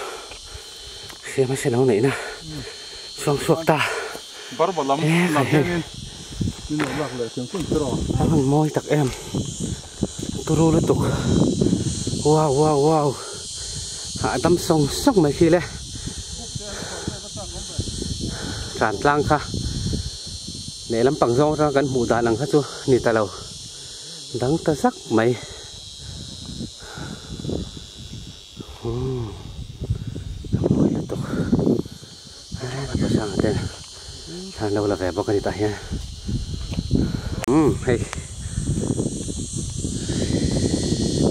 siam a se lo neihna chhuang chhuak ta. Barba lam lam hianin min lo lak leh hrim hrim tiraw. A hmun mawi tak em turu lutuk wow wow wow hahdam sawng sawng mai khi le tlan tlang kha lehlam pang zawng atanga kan hmuh dan ang kha chu ni ta lo dang ta zak mai. Umm a mawi lutuk a pasanga ten thla an lo la ve bawk a ni tah hian umm hei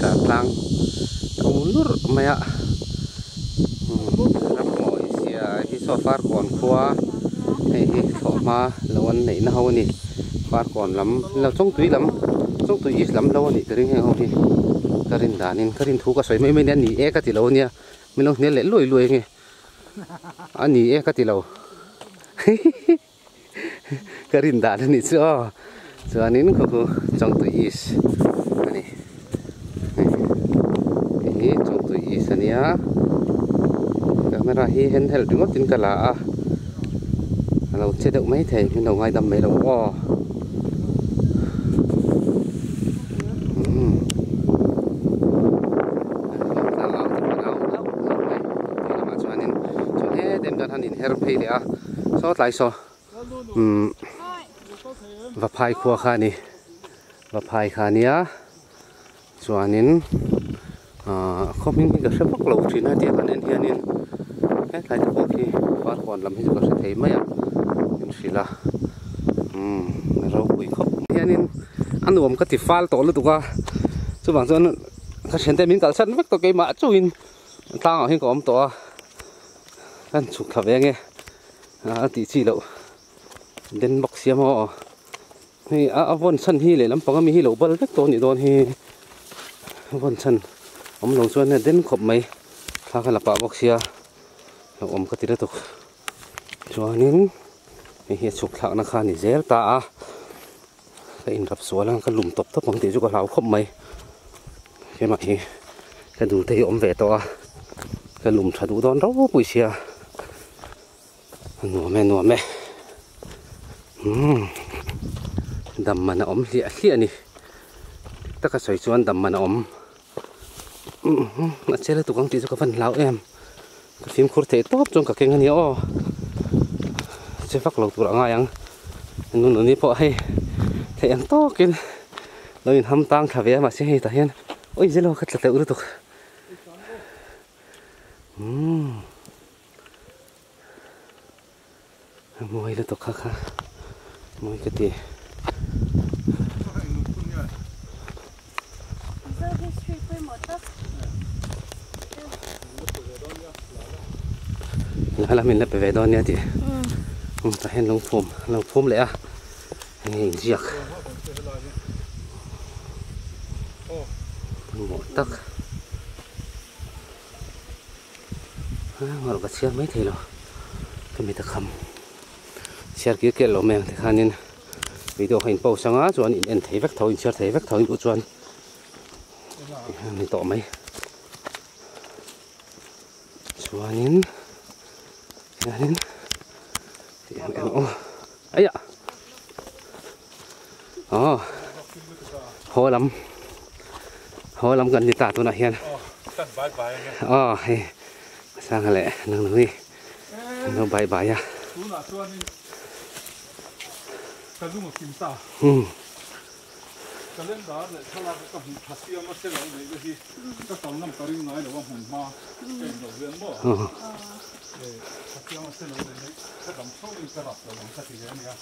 tah tlang to lurh mai a umm ram mawi zia hi saw farkawn khua hei hi thlawhhma lo an neih na ho a ni farkawn lam lo chawngtui lam chawngtui east lam lo a nih ka ring heng ho hi ka rin danin ka rin thu ka sawi mai mai nia a ni e ka ti lo ania min lo hnial leh luai luai ange. A ni e ka ti lo ka rin dan a nih chu aw chuanin khaw khu Chawngtui East a ni hei hi chu. a camera hi handheld ringawt in ka la a a lo che deuh mai thei min lo ngaidam mai lo aw umm lamah chuanin chuan hetem chuan han inher phei leh a saw tlai saw umm vaphai khua kha a ni vaphai kha a nia chuanin ahh khaw hming hi ka hre vak lo thin a tiang kan en hianin hetlai te pawh khi farkawn lam hi chu ka hre thei mai a min hrilh a umm ropui khawp hianin a nuam ka ti fal tawh lutuk a chuvang chuan ka thiante min kalsan vek tawh keimah chauhin tlangah hian ka awm tawh a kan chhuk thla ve ange a tih chi loh den bawk sia maw. Hei a vawn chhan hi lehlam pang ami hi lo bal vek tawh a nih dawn hi a vawn chhan awm lo chuan a den khawp mai thla kha la pah bawk sia lo awm ka ti lutuk chuanin hei hi a chhuk thlakna kha a ni zel ta a ka inrap sual a ka lum tawp tawp ang tih chu ka hlau khawp mai hemah hi ka dul te hi a awm ve tawh a ka lum tha duh dawn ropui sia. Nuam e nuam e umm dam man a awm hliah hliah a ni dik taka sawi chuan dam man a awm umm a che lutuk ang tih chu ka van hlau em ka fimkhur theih tawp chuan ka keng a nia aw che vak lo tur a ngai ang nununi pawh hei theih ang tawkin lo inham tang thla ve a mahse hei tah hian awi zelo ka tla teuh lutuk umm. A mawi lutuk kha kha mawi ka ti. La la min la pe ve dawn nia ti. Um tah hian lungphum lungphum leh a enge inziak. Pawimawh tak. Ngawrh ka chhiar mai thei lo ka mit a kham chhiar kir kel lo mai ang tikhanin video kha in post anga chuan in en thei vek tho in chhiar thei vek tho in duh chuan a ni tawh mai chuanin hianin tih ang eng aw aiah aw haw lam haw lam kan ni ta tunah hian aw hei sanga leh nang nang hi an lo bye bye a umm Calendar leh thlalak ka hmuh tha siam a selo neih te hi ka kal ngam ka ring ngai lo a hmun hma ka in lo hian maw tha siam a selo neih hi ka dam chho in ka rap lo ang ka ti ve a nia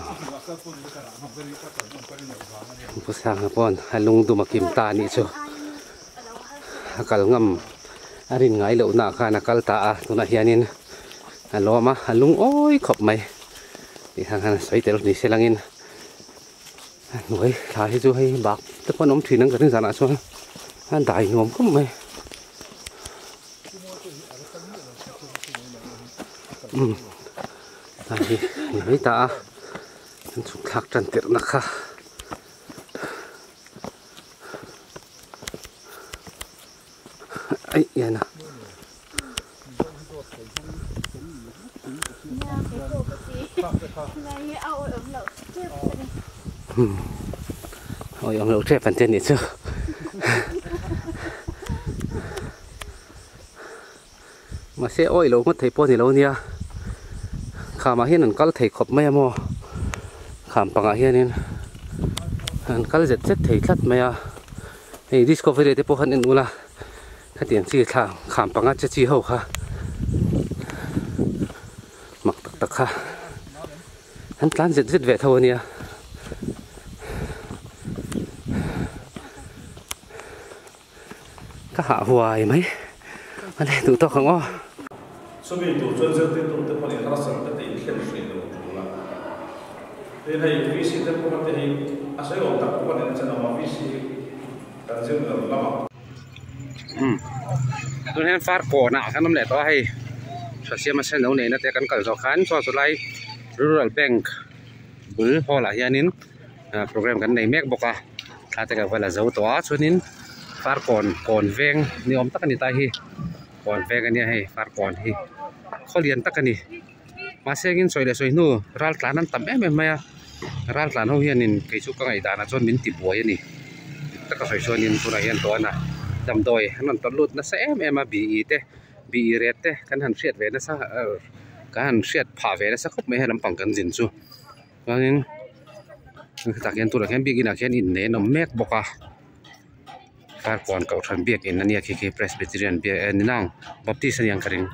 chutiang ah kal pawn ka rah ngam ka ring ka kal ngam ka ring loh vang a nia. Pu Sanga pawn a lungdum a kim ta anih chu a kal ngam a rin ngai loh na khan a kal ta a tunah hianin a lawm a a lungawi khawp mai. Tih khan khan sawi tel ni se langin a hnuai thla hi chu hei bak te pawh an awm thin ang ka ring zanah chuan a dai nuam khawp mai umm hei hi ni mai ta a an chhuk thlak tan tirh na kha. Aih hian a. Awi awm loh tep an ti anih chu. Mahse awi lo ngawt thei pawh a ni lo nia. Khamah hian an kal thei khawp mai a maw. Kham pangah hianin an kal zet zet thei tlat mai a. Hei discovery te pawh khan en ula hetiang chi thla kham panga che chi ho kha mak tak tak kha an tlan zet zet ve tho ania. Ka hah huai mai a le duh tawk ang aw. Chumi tur chuan zirtirtu te pawh nih harsat te te inthlen hrih lo tul a. Tin hei VC te pawh te hi a sawi awm tak pawh a ni chan awm a VC hi kan zir lo lam a. Umm tun hian far kawnah kan awm leh tawh a hei Thasiama sen lo neihna te kan kal zawh khan chuan chulai Rural Bank bul hall ah hianin program kan nei mek bawk a thla te kan va la zo tawh a chuanin. Farkawn kawn veng ni awm tak a ni ta hi kawn veng a nia hei farkawn hi khaw lian tak a ni mahse engin sawi leh sawi hnu ral tlan an tam em em mai a ral tlan ho hianin kei chu ka ngaihdan ah chuan min ti buai a ni dik taka sawi chuanin tunah hian tawna damdawi an rawn tawlh lut nasa em em a bi te bi ret te kan han hriat ve nasa kan han hriat phah ve nasa khawp mai he lampang kan zin chu chuanin hetah khian tunah khian biakin ah khian inneih an awm mek bawk a farkawn kohhran biakin ania khi khi presbyterian biak eh ni nang baptist aniang ka ring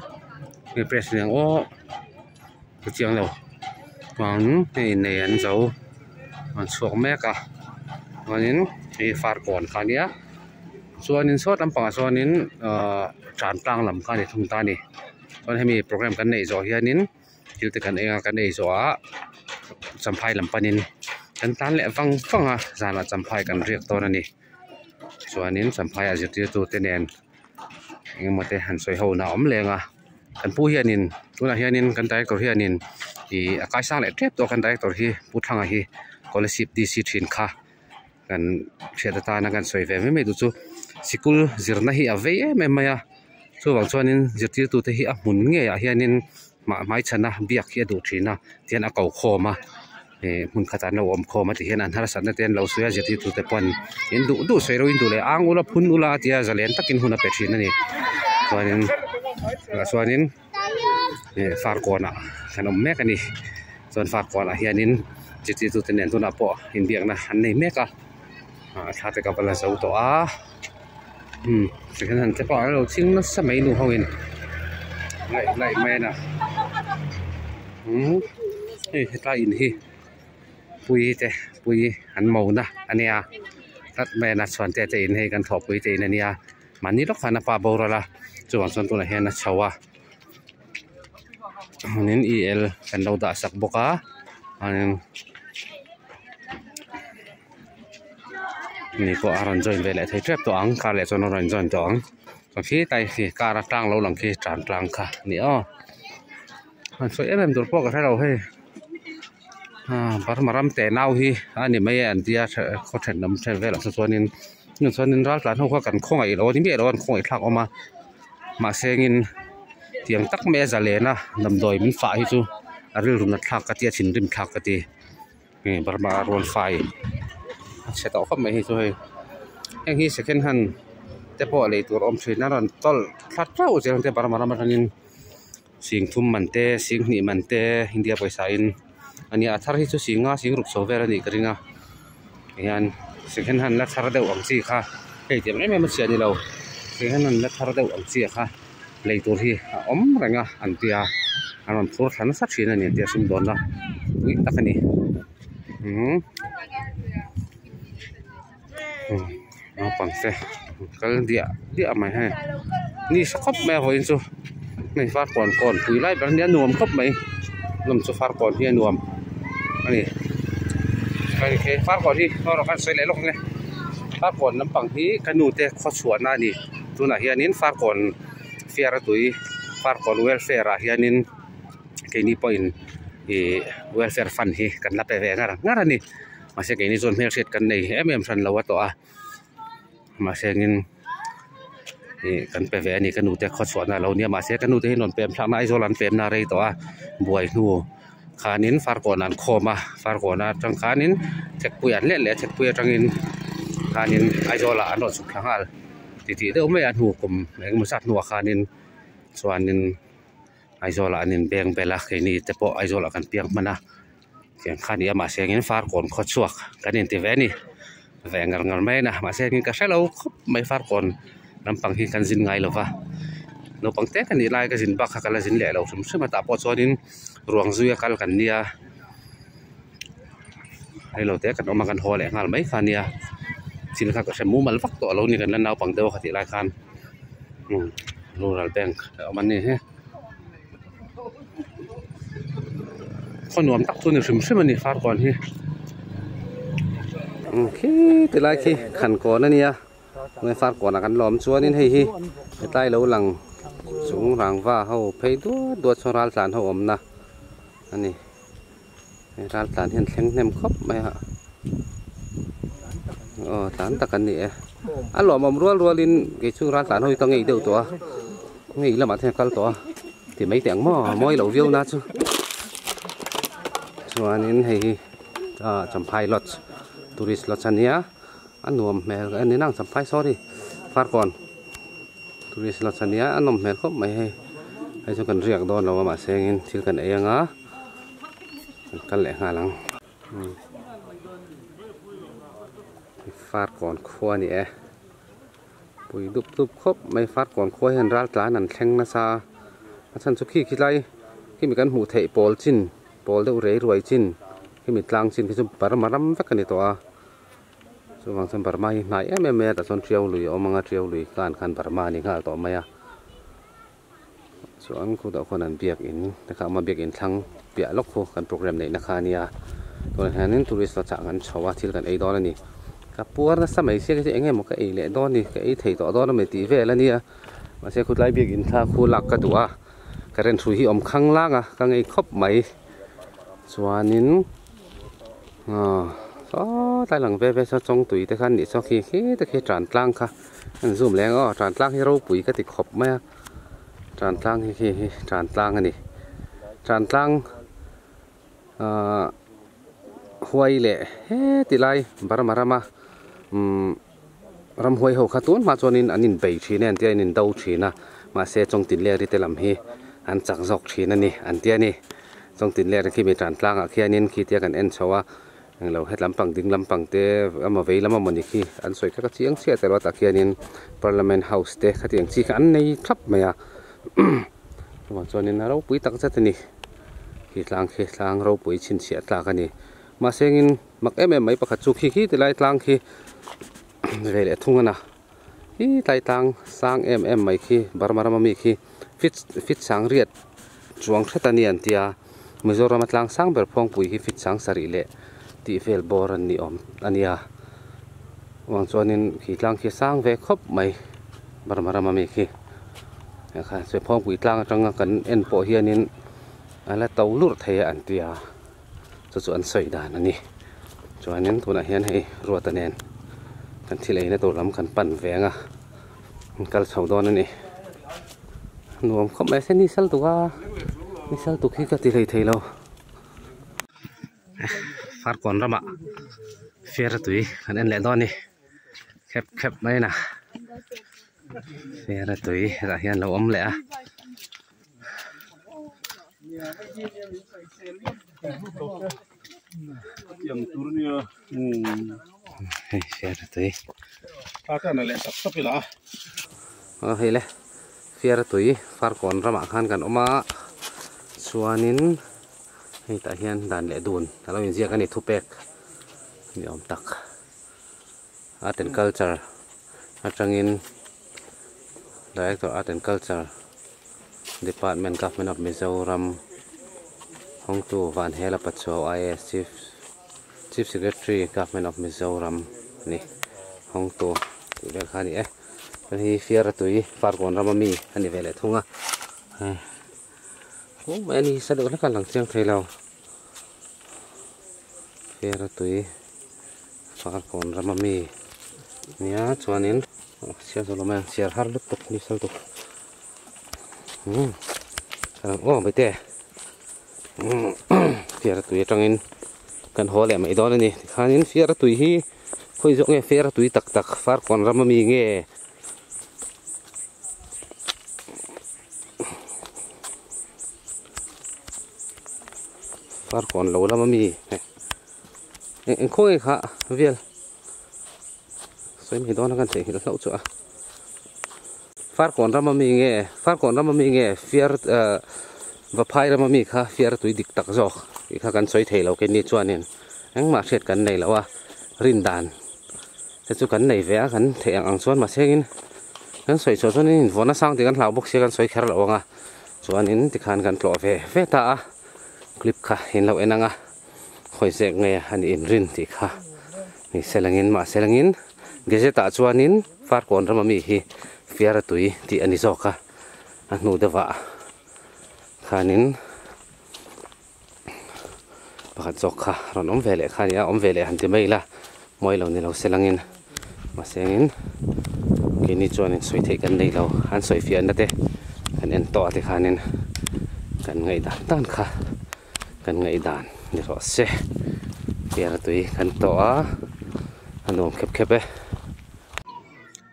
nge pres aniang aw ka chiang lo chuan hei inneih an zo an chhuak mek a chuanin hei farkawn kha ania chuanin sawt lampangah chuanin ahh tan tlang lam kha a ni thung ta a ni chuan hemi program kan neih zawh hianin. Thil te kan eng a kan ei zawh ah champhai lam panin kan tan leh vang vang a zanah champhai kan riak dawn a ni chuanin champhai ah zirtirtu te nen eng emaw te han sawi ho na a awm leng a kan pu hianin tunah hianin kan director hianin ih a kaisang leh tep tawh a kan director hi pu thanga hi scholarship D C thin kha kan hriat atana kan sawi ve mai mai duh chu sikul zirna hi a vei em em mai a chuvang chuanin zirtirtu te hi a hmun ngei ah hianin hmai chhana biak hi a duh thin a tihian a ko khawm a ih hmun khatah an lo awm khawm a tihian an harsatna te an lo sawi a zirtirtu te pawn in duh duh sawi ro in duh leh ang ula phun ula a tia zalen takin hun a pe thin a ni chuanin tah chuanin ih farkawnah kan awm mek a ni chuan farkawnah hianin zirtirtu te nen tunah pawh inbiakna an nei mek a ah thla te ka va la zo tawh a umm tikhian han te pawh an lo ching nasa mai nu ho in laih laih mai a umm hei hetlai in hi pui te pui an mo na a nia tlat mai a chhuan te te in hei kan thawhpui te in a nia mahni lawk khan a pa boral a chuvang chuan tunah hian a chho a chuanin e l kan lo dah sak bawk a chuanin mi pawh a rawn join ve leh thei tep tawh ang car leh chuan a rawn join tawh ang chuan khilai khi car a tlang lo lang khi tan tlang kha a ni aw han sawi em em tur pawh ka hre lo hei ah Burma ram teh nau hi a ni mai e an tia khaw thenawm then velah te chuanin chuanin ral tlan ho kha kan khawngaih lo a ni miah lo a an khawngaih thlak awm a mahse engin tiang tak mai a zalen a damdawi min fah hi chu a rilru nat thlak ka ti a thinrim thlak ka ti. Hei Burma rawn fai a chhe tawh khawp mai hi chu hei heng hi second hand te pawh lei tur awm thin a rawn tawlh thla teuh zel te Burma ram atangin sing thum man te sing hnih man te India pawisa in a nia a thar hi chu sing nga sing ruk chho vel a nih ka ring a tihian second hand la thar deuh ang chi kha hei tiang em em a chhia a ni lo second hand la thar deuh ang chi kha lei tur hi a awm reng a an tia an rawn phur thla nasa thin a ni tia sumdawnna pui tak a ni umm naupang te kal diah diah mai hei ni sa khawp mai a vawiin chu hei farkawn kawn pui lai ber a nia nuam khawp mai nawm chu farkawn hi a nuam a ni farkawn hi kan sawi leh lawk ang e farkawn lampang hi ka nu te khawchhuahna a ni. Tunah hianin Farkawn fair a tui Farkawn welfare ah hianin keini pawhin ih welfare fund hi kan la pe ve ngar ngar a ni mahse keini chuan hmelhriat kan nei em em hran lo a tawh a mahse engin ih kan pe ve a ni ka nute khawchhuahna a lo nia mahse ka nute hi rawn pem thlakna Aizawl an pemna a rei tawh a buai hnu khanin Farkawn an khawm a Farkawn atang khanin Thekpui an let leh a Thekpui atangin khanin Aizawl ah an rawn chhuk thla nghal. Titih deuh mai a hnu kum engemaw zat hnuah khanin chuanin Aizawlah an inbeng bel a keini te pawh Aizawlah kan piang hman a tiang kha a ni a mahse engin Farkawn khaw chhuak kan inti ve a ni ve ngar ngar mai a ni mahse engin ka hrelo khawp mai Farkawn lampang hi kan zin ngai lova naupang te ka nih lai ka zin bak kha ka la zin leh lo hrim hrim a tah pawh chuanin ruang zuia kal kan nia reilo te kan awm a kan haw leh nghal mai kha a nia thil kha ka hre mumal vak tawh lo a ni kan la naupang deuh a kha tih lai khan umm rural bank a awm a ni hi khaw nuam tak chu a ni hrim hrim a ni farkawn hi umm khi ti lai khi khankawn a nia farkawn ah kan lawm chuanin hei hi hetlai lo lang chung rangva ho phei duat duat sawn raltlan ho awmna a ni. Hei ral tlan hian thleng hnem khawp mai a aw tlan tak an ni e. A lawmawm rual rualin kei chu ral tlan ho hi ka ngei deuh tawh a ngei lamah te hian kal tawh a ti mai teh ang maw mawi lo viau na chu chuanin hei hi ah Champhai lodge tourist lodge a nia a nuam hmel a ni nang Champhai sorry Farkawn tourist lodge a nia a nawm hmel khawp mai hei hei chu kan riak dawn lo a mahse engin thil kan ei anga kan kal leh nghal ang. Farkawn khua a ni e pui dup dup khawp mai Farkawn khua hian ral tlan an thleng nasa a a chhan chu khi khi lai khimi kan hmuh theih pawl chin pawl deuh rei ruai chin khimi tlang chin khi chu Burma ram vek a ni tawh a chuvang chuan Burma hi hnai em em mai a tah chuan tiau lui a awm ang a tiau lui khan khan Burma a ni nghal tawh mai a. Chuan khutah khuan an biakin te kha a awm a biakin thlang piah lawk khu kan program neihna kha a nia tunah hianin tourist lodge ah kan chho a thil kan ei dawn a ni ka puar nasa mai sia khi eng emaw ka ei leh dawn ni ka ei thei tawh dawn a tih vel a nia mahse khutlai biakin thla khu lak ka duh a current hrui hi awm khang lang a ka ngei khawp mai chuanin aw saw tlai lang ve ve saw chawngtui te kha an nih saw khi khi te khi tan tlang kha an zoom leh ang aw tan tlang hi ropui ka ti khawp mai a. Tantlang hi khi hi tantlang a ni tantlang ahh huai leh heti lai Burma rama umm ramhuai ho kha tun hma chuanin an inbei thin e an tia an indo thin a mahse chawngtinleri te lam hi an chak zawk thin a ni an tia ni chawngtinleri khi mi tantlang ah khianin khitia kan en chho a. Englo het lampang ding lampang te emaw vei lam amawni khi an sawi kha ka chiang chiah tel a tah khianin parliament house te khatiang chi kha an nei thlap mai a chuvang chuanin a ropui tak zet a ni khi tlang khi tlang ropui chhinchhiah tlak a ni mahse engin mak em em mai pakhat chu khi khi tilai tlang khi ve leh thung a na khi tlai tlang sang em em mai khi Burma rama mi khi fit fit sang riat chuang hret a ni an tia Mizoram a tlang sang ber phawngpui hi fit sang sarih leh tih vel bawr an ni awm a nia vang chuanin khi tlang khi a sang ve khawp mai Burma rama mi khi kha chu phawngpui tlang atanga kan en pawh hianin a la to lurh thei a an tia chu chu an sawi dan a ni chuanin tunah hian hei Ruata nen kan thil eina tur lam kan pan ve ang a an kal chho dawn a ni nuam khawp mai se ni sal tuk a ni sal tuk hi ka ti hlei thei lo farkawn ramah fiara tui kan en leh dawn a ni khep khep mai a na fiara tui hetah hian a lo awm leh a. Hei fiara tui aw hei le fiara tui farkawn ramah khan kan awm a chuanin hei tah hian dan leh dun a lo inziak a ni thupek ni awm tak art and culture atangin director art and culture department government of Mizoram hawngtu Vanhela Pachuau IAS chief chief secretary government of Mizoram a ni hawngtu tih vel kha a ni e chuan hei fiara tui farkawn rama mi a ni ve leh thung a hei hu mai a ni sa deuh hlek a lang chiang thei lo fiara tui farkawn rama mi nia chuanin chhiar zawh lo mai ang chhiar har lutuk ni sal tuk. Umm aw maite umm fiara tui atangin kan haw leh mai dawn a ni tikhanin fiara tui hi khawi zawk nge fiara tui tak tak farkawn ram ami nge farkawn lo lam ami eng khaw nge kha vel sawi mai dawn a kan theihnghilh hlauh chu a. Farkawn rama mi nge Farkawn rama mi nge fiar eh Vaphai rama mi kha fiar tui dik tak zawk tih kha kan sawi thei lo keini chuanin engmah hriat kan nei lo a rin dan te chu kan nei ve a kan theih ang ang chuan mahse engin kan sawi chhuah chuan in vawn a sang tih kan hlau bawk sia kan sawi kher lo ang a chuanin tikhan kan tlawh ve ve ta a clip kha in lo en ang a khawi zek nge a nih inrin tih kha ni selangin mahse langin gazette ah chuanin. Farkawn rama mi hi fiara tui tih a ni zawk a, a hnu deuhah khanin pakhat zawk kha rawn awm ve leh kha a ni a, awm ve leh han ti mai ila mawi lo ni lo se langin Mahsengin keini chuanin sawi theih kan nei lo, an sawi fiahna te kan en tawh a tikhanin kan ngaihdan dan kha kan ngaihdan ni rawh se. Piara tui kan tawh a, a nuam khep khep e.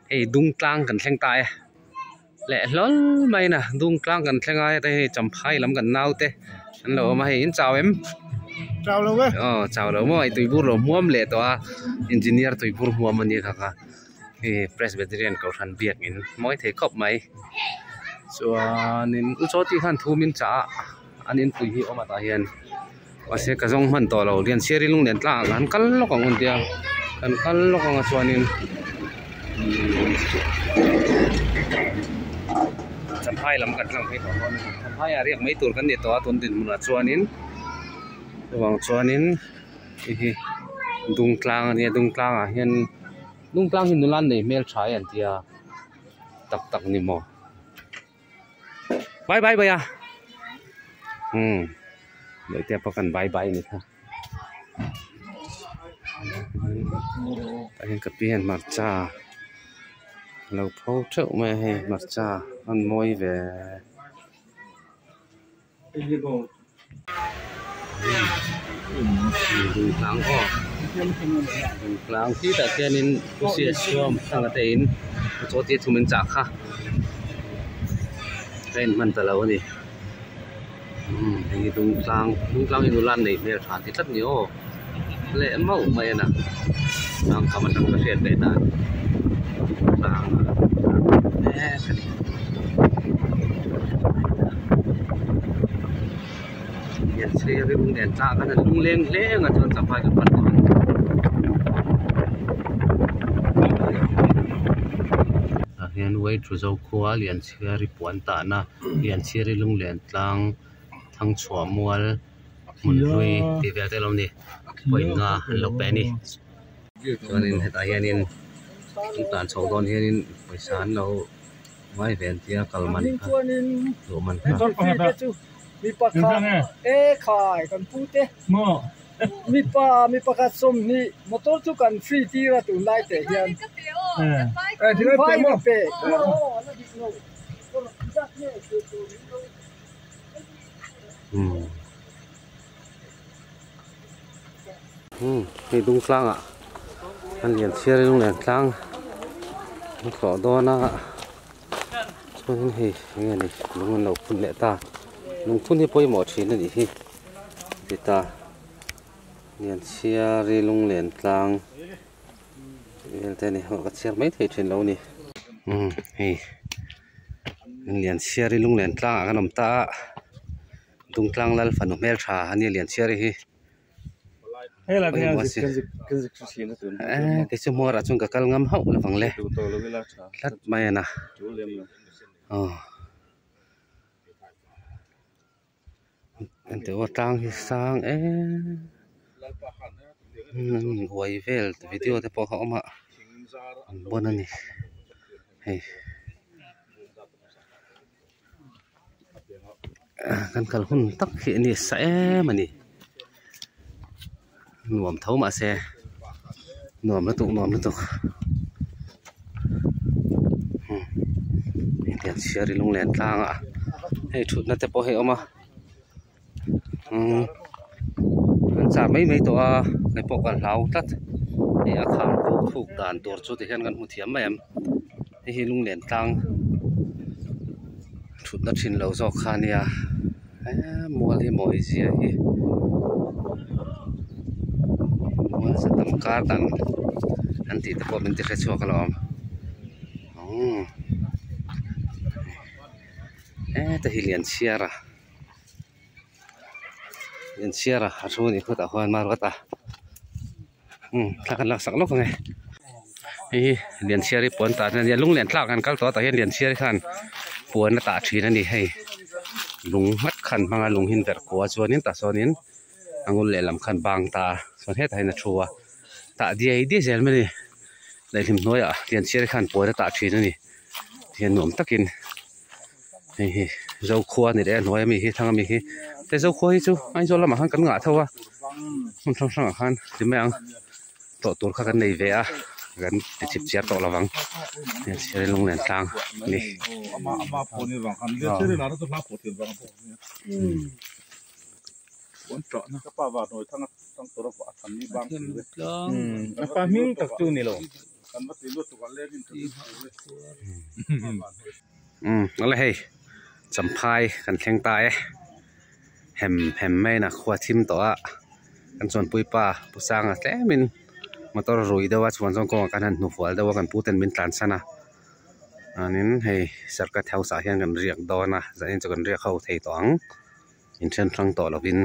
Hei dung tlang kan thleng ta e. Leh hlawl mai na dung tlang kan thleng a heta hei champhai lam kan nau te an lo awm a hei in chau em chau lo e aw chau lo maw tuibur lo hmuam leh tawh a engineer tuibur hmuam a nia kha kha hei presbyterian kohhran biak in mawi thei khawp mai chuanin u chaw tih khan thu min chah a an inpui hi awm a tah hian mahse ka zawng hman tawh lo Lianchhiari lung nen tlang ah kan kal lawk ang tia kan kal lawk ang a chuanin Champhai lam kan tlang phei tawh dawn a ni Champhai ah riak mai tur kan ni tawh a tun dinhmun ah chuanin chuvang chuanin hei hi Dungtlang a nia Dungtlang ah hian Dungtlang hi nula nei hmeltha e an tia tak tak ni maw. Bye bye bye a umm leh te pawh kan bye bye ani kha tah hian ka pi hian hmarcha a lo pho theuh mai a hei hmarcha a rawn mawi ve Dungtlang aw Dungtlang khi tah khianin Pusi a chhuam thlang te in chaw te thum in chah kha ka en hman ta lo a ni umm hei hi Dungtlang Dungtlang hi nula nei hmel tha ti tlat ni aw leh mauh mai a na tlang kam atang ka hriat ve dan Dungtlang mek a ni. Lianchhiari lung nen tlang khan an lung leng hleng a chuan champhai kan pan tawh ang. Tah hian Weiṭhu Zokhua Lianchhiari puan tahna Lianchhiari lung len tlang Thangchhuah mual hmun hlui tih vel te lo ni point nga an lo pe a ni chuanin hetah hianin an tlan chho dawn hianin pawisa an lo. Ngai ve an tia kal man kha luh man kha. Mipa e khai kan pu te mipa mi pakhat sawmhnih motor chu kan free tir a tunlai teh hian vai ka pe. Hei dung tlangah an lian chhiar in lunglen tlang an tlawh dawn a chuanin hei eng nge ni lung an lo phun leh ta lungphun hi pawimawh thin a nih hi a ti ta lian chhiari lunglen tlang tih vel te a ni ka chhiar mai thei thin lo a ni hei lian chhiari lunglen tlangah kan awm ta a. Dungtlang lal fanu hmel tha a nia Lianchhiari hi kei chu hmuarah chuan ka kal ngam hauh lovang le tlat mai a na aw engti aw tlang hi sang em uai vel video te pawh kha a awm a an bon a ni hei. Kan kal hun tak hi a ni sa em a ni nuam tho mahse nuam lutuk nuam lutuk hetiang chhiar hi lunglen tlang a hei thutna te pawh hei a awm a umm an chah mai mai tawh a kei pawh ka hlau tlat hei a kham pawh khuk dan tur chu tihian kan hmu thiam mai em hei hi lunglen tlang thutna thin lo zawk kha a nia eee mual hi mawi zia hi mual za tam kar dan an tih te pawh min ti hre chhuak alawm umm heta hi Lianchhiar a Lianchhiar a a thu a nih khawtah khuan Maruat a umm thla kan laksak lawk ang e hei hi Lianchhiar hi puan tah na ania lunglen tlak an kal tawh a tah hian Lianchhiar khan puan a tah thin a ni hei lung nghat khan hmang a lung hi an verh kua chuanin tah sawnin a ngul lehlam khan bang ta a chuan hetah hian a thu a tah diai diai zel mai a ni daihlim hnuaiah Lianchhiar khan puan a tah thin a ni tihian nuam takin. Hei hi Zokhua a ni leh a hnuai ami hi thlang ami hi he Zokhua hi chu Aizawl lamah khan kan ngah tho a hmun hrang hrangah khan ti mai ang tlawh tur kha kan nei ve a. Kan ti chip chiar tawh lovang Lianchhiari lunglen tlang a ni. Awle hei Champhai kan thleng ta e hem hem mai na khua thim tawh a kan chuanpui pa Pu Sanga tlemin motor rui deuh a chuan chuan kawngah kan han hnufual deuh a kan pu ten min tlansan a chuanin hei circuit house ah hian kan riak dawn a zanin chu kan riak ho thei tawh ang inthen hrang tawh lovin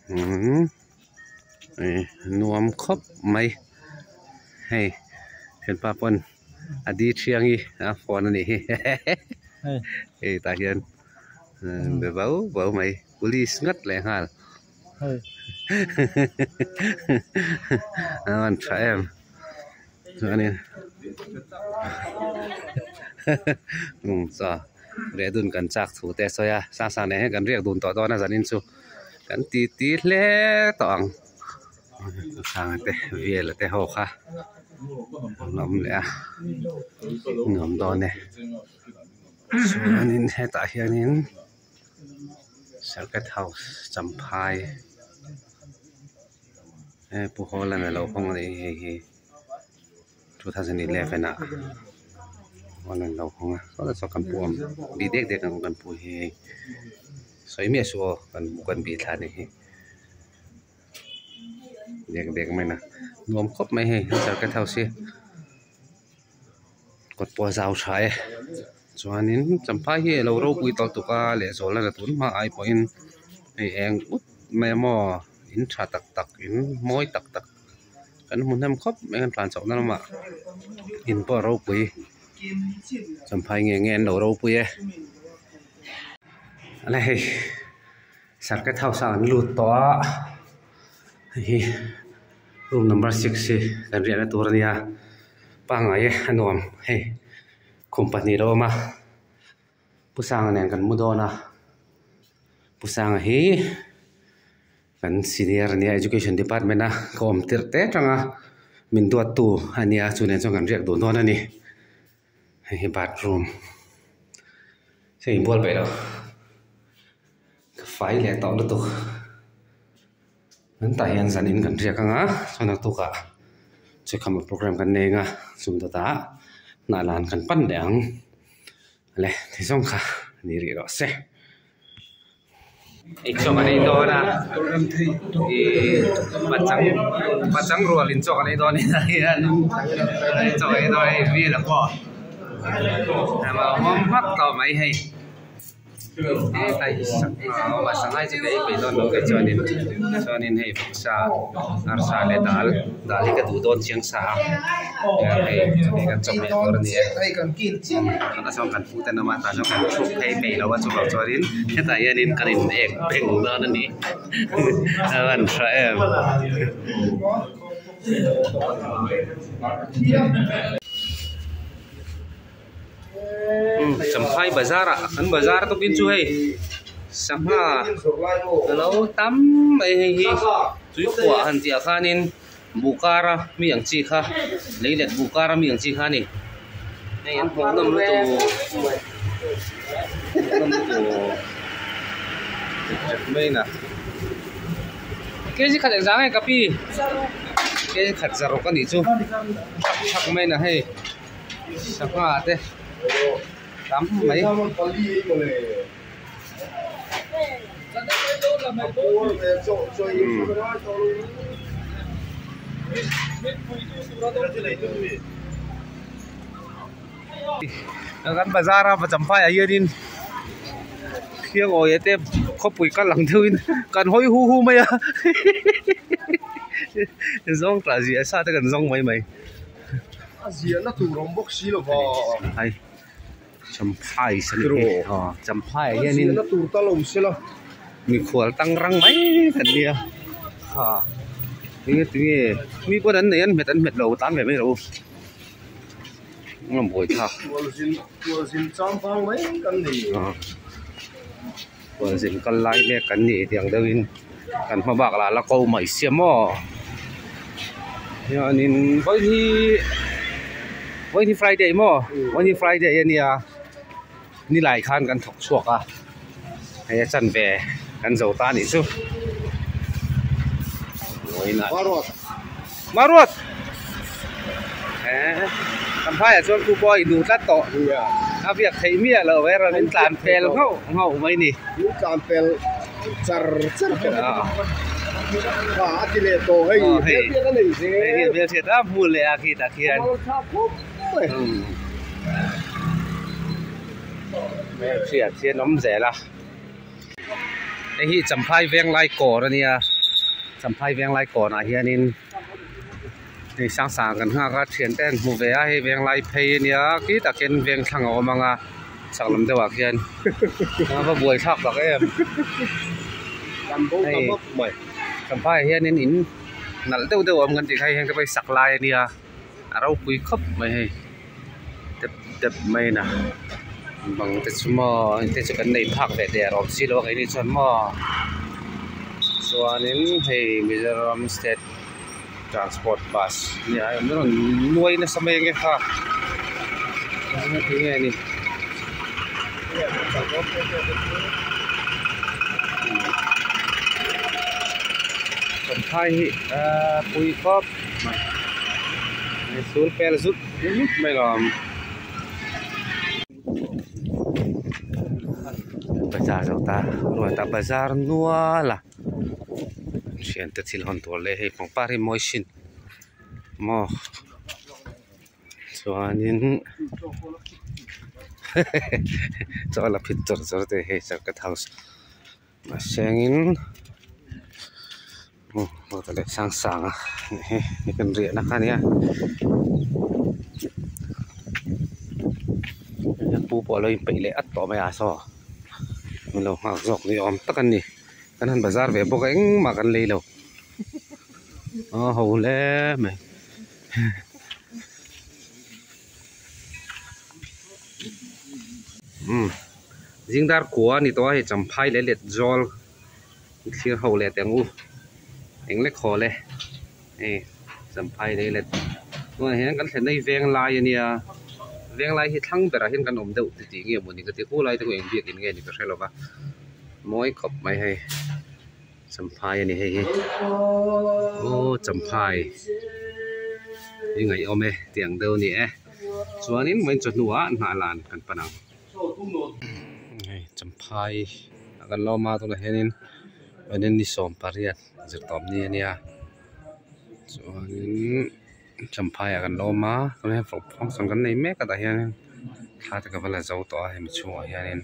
umm nuam khawp mai hei thianpa pawn a di thiangi a phone a nih hi hei tah hian be bauh bauh mai police ngat leh nghal a van tha em chuanin chaw riah dun kan chak thu te a sawi a sang sang nen hian kan riak dun tawh dawn a zanin chu kan ti ti hle tawh ang sanga te vel te ho kha an awm leh a nuam dawn e chuanin hetah hianin. Circuit house Champhai he Pu Hawlan alo hawng a nih hi hei hi 2011 ah Hawlan alo hawng a saw saw kan pu awm bih dek dek ang kan pu hi hei sawi miah suh aw kan kan bih thla anih hi dek dek mai na nuam khawp mai hei circuit house hi. Kawt pawh a zau tha e chuanin champhai hi alo ropui tawh tuk a lehzual a la tun hma ai pawhin hei eng ut mai maw in tha tak tak in mawi tak tak kan hmu hnem khawp mai kan tlan chhoh na lamah in pawh a ropui champhai nge nge an lo ropui e ala hei circuit house ah an lut tawh a hei hi room number six hi kan riahna tur a nia. Pangngai e a nuam hei khum pahnih lo awm a Pu Sanga nen kan mu dawn a Pu Sanga hi kan senior ania education department a ka awm tirh te atanga min duat tu ania chu nen chuan kan riak dun dawn a ni hei hi bathroom hei inbual peih lo ka fai leh tawh lutuk. An tah hian zanin kan riak ang a chuan naktukah chekham program kan nei ang a chung dawtah hnah lan kan pan leh ang le ti zawng kha ni rih rawh se. Ei chaw kan ei dawn a ih pachang pachang rual in chaw kan ei dawn a hian chaw kan ei dawn a hei vel a pawh a awm vak tawh mai hei. Hetlai hi sangha a awm a sangha hi chu ka ei peih dawn lo kei chuanin chuanin hei vawksa arsa leh dal dal hi ka duh dawn chiang sa a hei hei kan chawhmeh tur a ni e tah chuan kan pu te an awm a tah chuan kan thluk phei peih lo a chuvang chuanin hetah hianin kan in ek beng dawn a ni a van tha em. Champhai bazar ah kan bazar tawkin chu hei sangha alo tam mai hei hi tuikhuah han tih ah khanin buhkara mi ang chi kha leilet buhkara mi ang chi kha a ni hei an hmuh nawm lutuk hmuh nawm lutuk mai na kg khat engzah nge ka pi kg khat zaruk a nih chu thak thak mai na hei. Sangha te tam mai. Kan bazar a champhai ah hianin Khiangawia te khawpui kal ang deuhin kan hawi hu hu mai a zawng tah zia sa te kan zawng mai mai. A ziahna tur awm bawk si lo va. Hai Champhai sa ni hi aw Champhai ah hianin ziahna tur tal awm se la. Mikhual tang rang mai kan nia ha enge tinge mi pawn an nei an hmet an hmet lo tan ve mai rawh u a buai thlak. Khualzin khualzin chang vang mai kan ni. Khualzin kal lai mek kan ni tiang deuhin kan hma bak lah la ko mai sia maw. Hianin vawiin hi vawiin hi Friday maw vawiin hi Friday ania nilai khan kan thawk chhuak a hei a chanve kan zo ta anih chu vawiin ah Maruat eh kan phaiah chuan khu pawh a induh tlat tawh a biak theih miah loh e rawn in tlan pel nghauh nghauh mai ni. In tlan pel char char kher a kha a ti leh tawh hei hmelhriat a nei zel hei hi hmelhriat a hmu leh a khi tah khian hmelhriat hi an awm zel a hei hi Champhai Venglai kawr a nia Champhai Venglai kawnah hianin hei sang sang kan nghak a thian te an hmu ve a hei Venglai phei a nia khi tak hian Vengthlang a awm ang a chak lam deuh ah khian a va buai thlak tak em hei Champhai ah hianin in nalh deuh deuh a awm kan tih kha hei heng te pawh hi sak lai a nia a ropui khawp mai hei dep dep mai a bang te chu maw heng te chu kan nei phak ve der awm silo a keini chuan maw chuanin hei Mizoram state transport bus nia hei an rawn nuai nasa mai ang e kha enge ni. Champhai hi a pui khawp mai sul pel zut zut mai lo ang bazar zo ta ruata bazar nual a thiante thil hawn tur leh hei pangpar hi mawi sin maw chuanin chaw la phit chawr chawr te hei circuit house a sengin ruata leh sang sang a hei hi kan riahna kha a nia pu pawh a lo inpeih leh at tawh mai a saw min lo nghak zawk ni awm tak a ni kan han bazar ve bawk a engmah kan lei lo aw ho hle mai. Umm zingdar kua a ni tawh a hei champhai leh let zawl thlir ho leh teh ang u eng lek haw le hei champhai leh let tunah hian kan thlenna hi veng lai a nia veng lai hi thlang berah hian kan awm deuh ti tih nge mawni ka ti khu lai te pawh eng biakin nge ni ka hre lo va mawi khawp mai hei. Champhai a ni hei hi aw champhai hi ngaihawm e tih ang deuh a ni e chuanin vawiin chawhnu ah hnah lan kan pan ang hei champhai ah kan lo awm a tunah hianin vawiin ni sawm pariat zirtawp ni a nia chuanin champhai ah kan lo awm a tunah hian function kan nei mek a tah hianin thla te ka va la zo tawh a hemi chhungah hianin.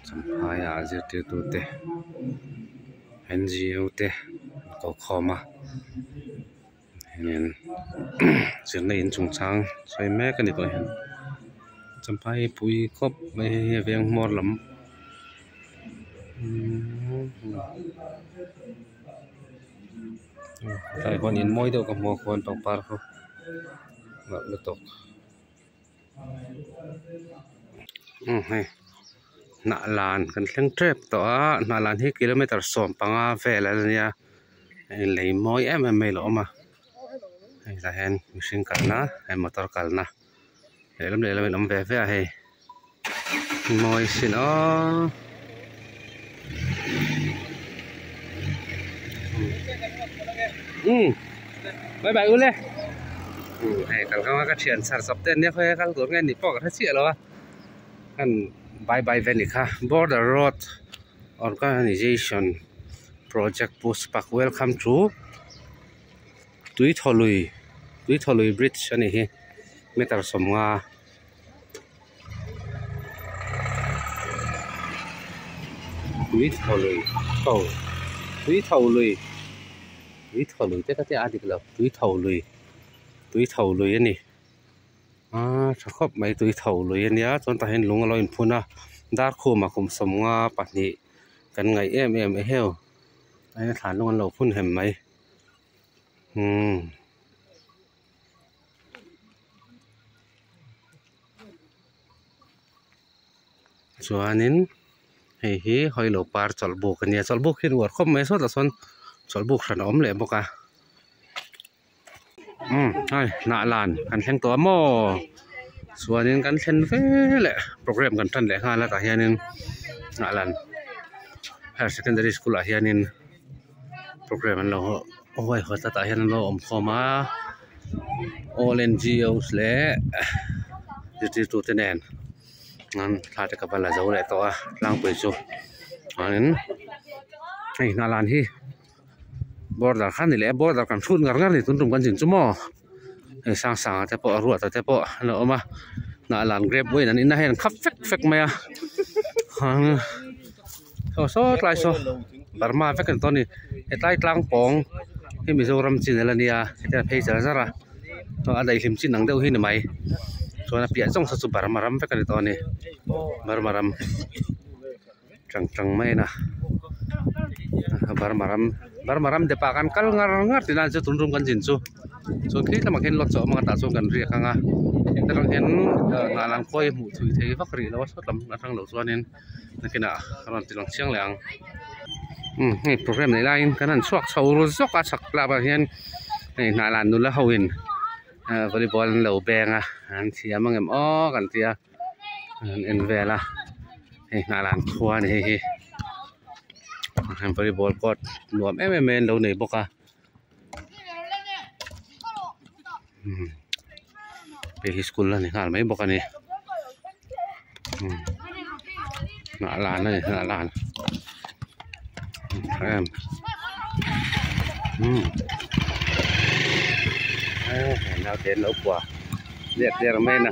Champhai ah zirtirtu te N G O te an ko khawm a hianin zirna in chungchang sawi mek a ni tawh hian champhai hi pui khawp mai hei hi a veng hmawr lam tlai huan in mawi deuh ka hmu a khuan pangpar khaw nalh lutuk. Umm hei hnah lan kan thleng tep tawh a hnah lan hi kilometer 15 vel a nia hei lei mawi em em mai a lo awm a hei tah hian mihring kalna hei motor kalna lehlam lehlam in awm ve ve a hei mawi sin aw. Umm bye bye ule umm hei kalkawng a ka thian chhar chawp te an nia khawi a kal tur nge ni pawh ka hre chiah lo a kan bye bye vel ni kha border road organization project pushpak welcome to tuitholui tuitholui bridge a ni hi meter 50. Tui thaw lui tho tui tho lui tui thaw lui te ka tia a dik lo tui tho lui tui tho lui a ni aaa tha khawp mai tui tho lui a nia chuan tah hian lung a lo inphun a darkhuma kum 52 kan ngaih em em eheu tah hian thlan lung an lo phun hem mai umm. Chuanin hei hi hawilo par chawlhbuk a nia chawlhbuk hi an uar khawp mai sawtah sawn chawlhbuk hran a awm leh bawk a. Umm hei hnah lan kan thleng tawh a maw chuanin kan thlen veleh program kan tan leh nghal a tah hianin hnah lan higher secondary school ah hianin program an lo huaihawt a tah hian an lo awm khawm a all N_G_Os leh zirtirtu te nen an thla te ka va la zo leh tawh a tlangpui chu chuanin hei hnah lan hi. Border kha ni leh a border kan hrut ngar ngar a ni tun tum kan zin chu maw hei sang sanga te pawh ruata te pawh an lo awm a hnah lan grape uain an in a hei an khap fek fek mai a saw saw tlai saw Burma vek a ni tawh a ni hetlai tlang pawng hi Mizoram chin ala nia hetia phei zar zar a a daihlim chin ang deuh hi ni mai chuan a piah zawng saw chu Burma ram vek a ni tawh a ni Burma ram. Tang tang mai a Burma ram Burma ram dep ah khan kal ngar ngar tih lai chu tun tum kan zin chu chuan khi lamah khian lawt chawh a tah chuan kan riak ang a heta tang hian hnah lang khawi hmuh thui thei vak rih lo a sawt lam atang lo chuanin nakinah a rawn ti lang chiang leh ang umm hei program neih laiin kan han chhuak chho ru zawk a chhak tlak ah hian hei hnah lah nula ho in volleyball an lo beng a an thiam angem aw kan tia. An en vel a hei hnah lan khua a ni hei hi volleyball court nuam em em mai an lo nei bawk a hei hi school a ni nghal mai bawk a ni hnah lan a ni hnah lan tha em naute an lo pua let der mai a.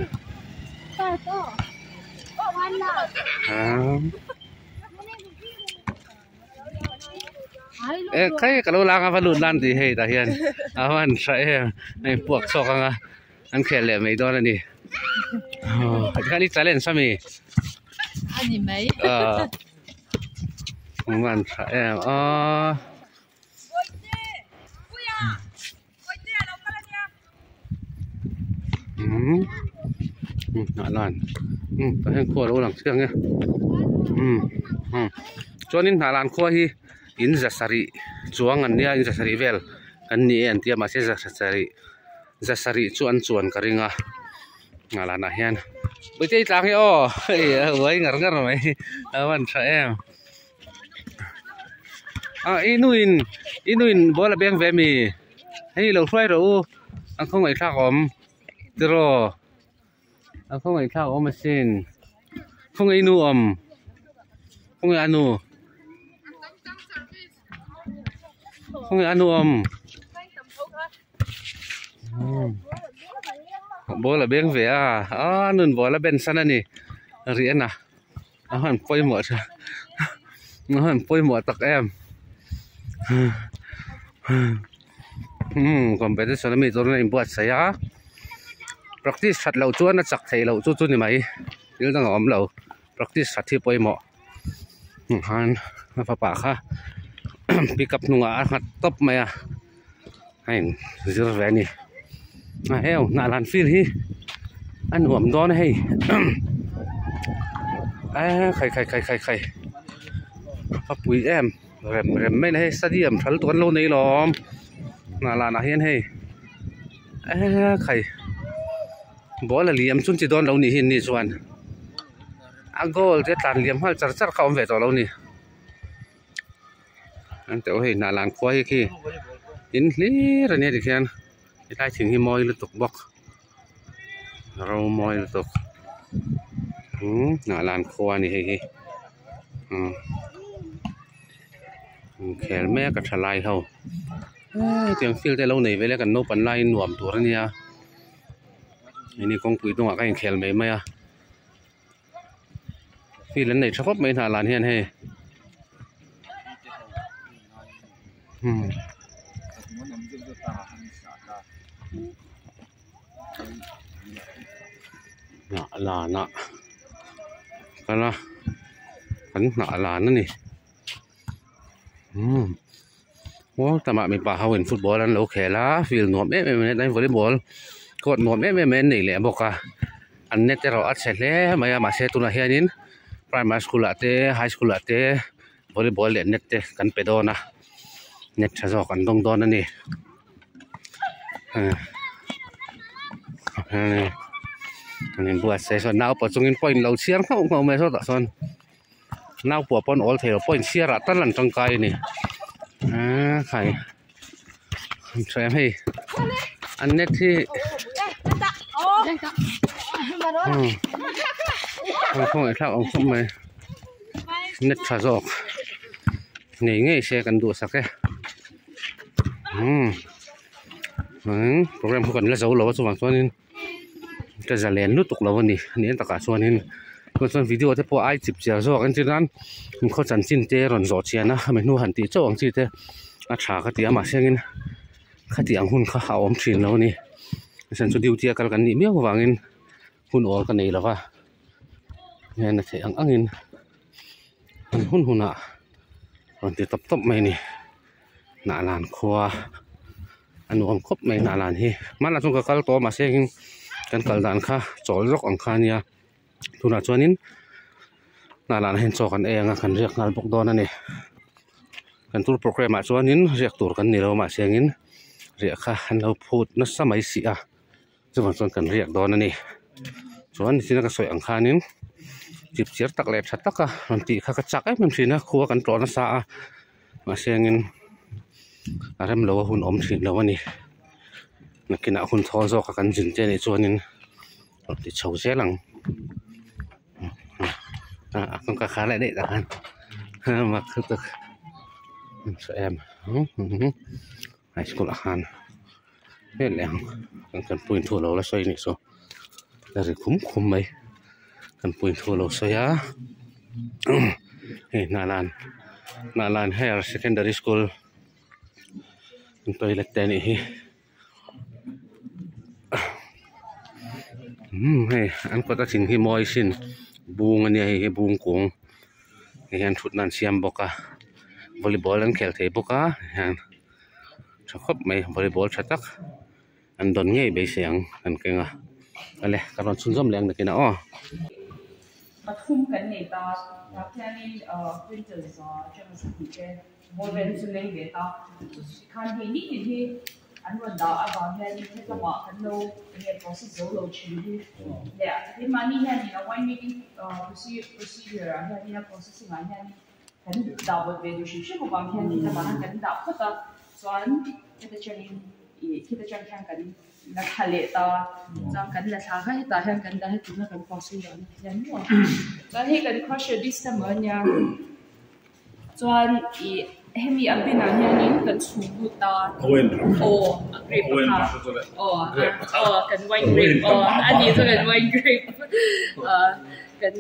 E khai ka lo lang a va lut nan tih hei tah hian a van tha em hei puak chhuak anga an khel leh mai dawn a ni tikhan i challenge ami a van tha em aw. Umm hnah lan umm tah hian khua alo lang chiang e umm umm chuanin hnah lan khua hi in za sarih chuang an nia in za sarih vel kan ni e an tia mahse za sarih za sarih chu an chuan ka ring a hnah lanah hian puitei tlang hi aw hei a uai ngar ngar mai a van tha em. Ah i nuin i nuin ball a beng ve mi hei lo hruai rawh u a khawngaih thlak awm tiraw a khawngaih thlak awm asin khawngaih i nu awm khawngaih a nu khawngaih a nu awm ball a beng ve a a nun ball a ben san a ni riah a. A han pawimawh tha a han pawimawh tak em umm competition ami chuan a inbuatsaih a practice that loh chuan a chak theih loh chu chu ni mai thil dang a awm lo practice that hi pawimawh khan a fapa kha pick up hnungah a nghat tawp mai a a in zir ve a ni a heu hnah lan field hi a nuam dawn a hei eee khai khai khai khai khai a pui em rem rem mai a ni hei stadium thal tur an lo nei lawm hnah lan ah hian hei eee khai ball a liam chun chi dawn lo nih hi an ni chuan a goal te tlan liam nghal char char kha a awm ve tawh lo a ni. An teuh hei hnah lan khua hi khi in hlir a nia tikhian hetlai thing hi mawi lutuk bawk ro mawi lutuk umm hnah lan khua a ni hei hi umm inkhel mek a tha lai ho hetiang field te lo nei ve ila kan naupang laiin nuam tur a nia keini kawngpui hnungah ka inkhel mai mai a. Field an nei tha khawp mai hnah lan hian hei umm hnah lan ah kal a kan hnah lan a ni umm mual tamah mipa ho in football an lo khel a field nuam em em mai volleyball court nuam em em mai an nei leh bawk a an net erawh a chhe hle mai a mahse tunah hianin primary school ah te high school ah te volleyball leh net te kan pe dawn a net tha zawk an dawng dawn a ni. An inbuatsaih sawn naupang chungin point lo chhiar nghauh nghauh mai sawtah sawn naupang pawn awl thei lo point chhiarah tal an tangkai a ni eee khai an tha em hei an net hi an khawngaih thlak awm khawp mai net tha zawk ngei ngei se kan duhsak e umm program kha kan la zo lo a chuvang chuanin ka zalen lutuk lo a ni a ni takah chuanin chuan chuan video te pawh ai chip chiar zawk entir nan inkhaw chanchin te rawn zawh chian a hemi hnu han tih chauh ang chi te a tha ka ti a mahse engin khati ang hun kha a awm thin lo a ni a chhan chu duty a kal kan nih miau avangin hun awl ka nei lova hian a theih ang angin an hun hunah rawn ti tawp tawp mai a ni Hnahlan khua a nuam khawp mai Hnahlan hi hmanah chuan ka kal tawh a mahse heng kan kal dan kha chawl zawk ang kha a nia tunah chuanin Hnahlan ah hian chaw kan ei ang a kan riak nghal bawk dawn a ni kan tour programme ah chuanin riak tur kan ni lo mahse engin riah kha an lo phut nasa mai si a chuvang chuan kan riak dawn a ni chuan nichina ka sawi ang khanin chip chiar tak leh tha taka rawn tih kha ka chak em em thin a khua kan tlawh nasa a mahse engin a rem lo a hun awm thin lo a ni nakinah hun thawl zawk a kan zin te anih chuanin rawn ti chho zel ang a kawngka khar leh daih tah khan mak lutuk em high school ah khan hel leh ang kan kan puiin thu alo la sawi anih chu a ri khum khum mai kan puiin thu alo sawi a hei hnahlan hnahlan higher secondary school toilet te anih hi umm hei an kawt a thing hi mawi sin bung ania hei hi bung kung hei hian thutna an siam bawk a volleyball an khel thei bawk a hian tha khawp mai volleyball tha tak an dawn ngei beisei ang kan keng a awle ka rawn chhunzawm leh ang nakinah aw. Pathum kan nei ta tah khianin quintal za atanga sahnih te bawr vel chu leng ve ta khan hei nitin hi an rawn dah avang hianin hetlama kan lo enge process zo lo thin hi leh keimahni hianin a wine making procedure ah hianin a processing ah hianin kan dah bawlh ve duh hrim hrim avang hian hetlama hian kan dah phawt a chuan heta tangin ih khita tang khian kan la thla leh ta chuan kan la thla kha hetah hian kan dah heti na kan process dan ah hian maw chuan hei kan crusher distemper ania. Chuan ih hemi a bin ah hianin kan chhung lut a aw a grape a kha aw aw kan wine grape aw a nih chu kan wine grape ah kan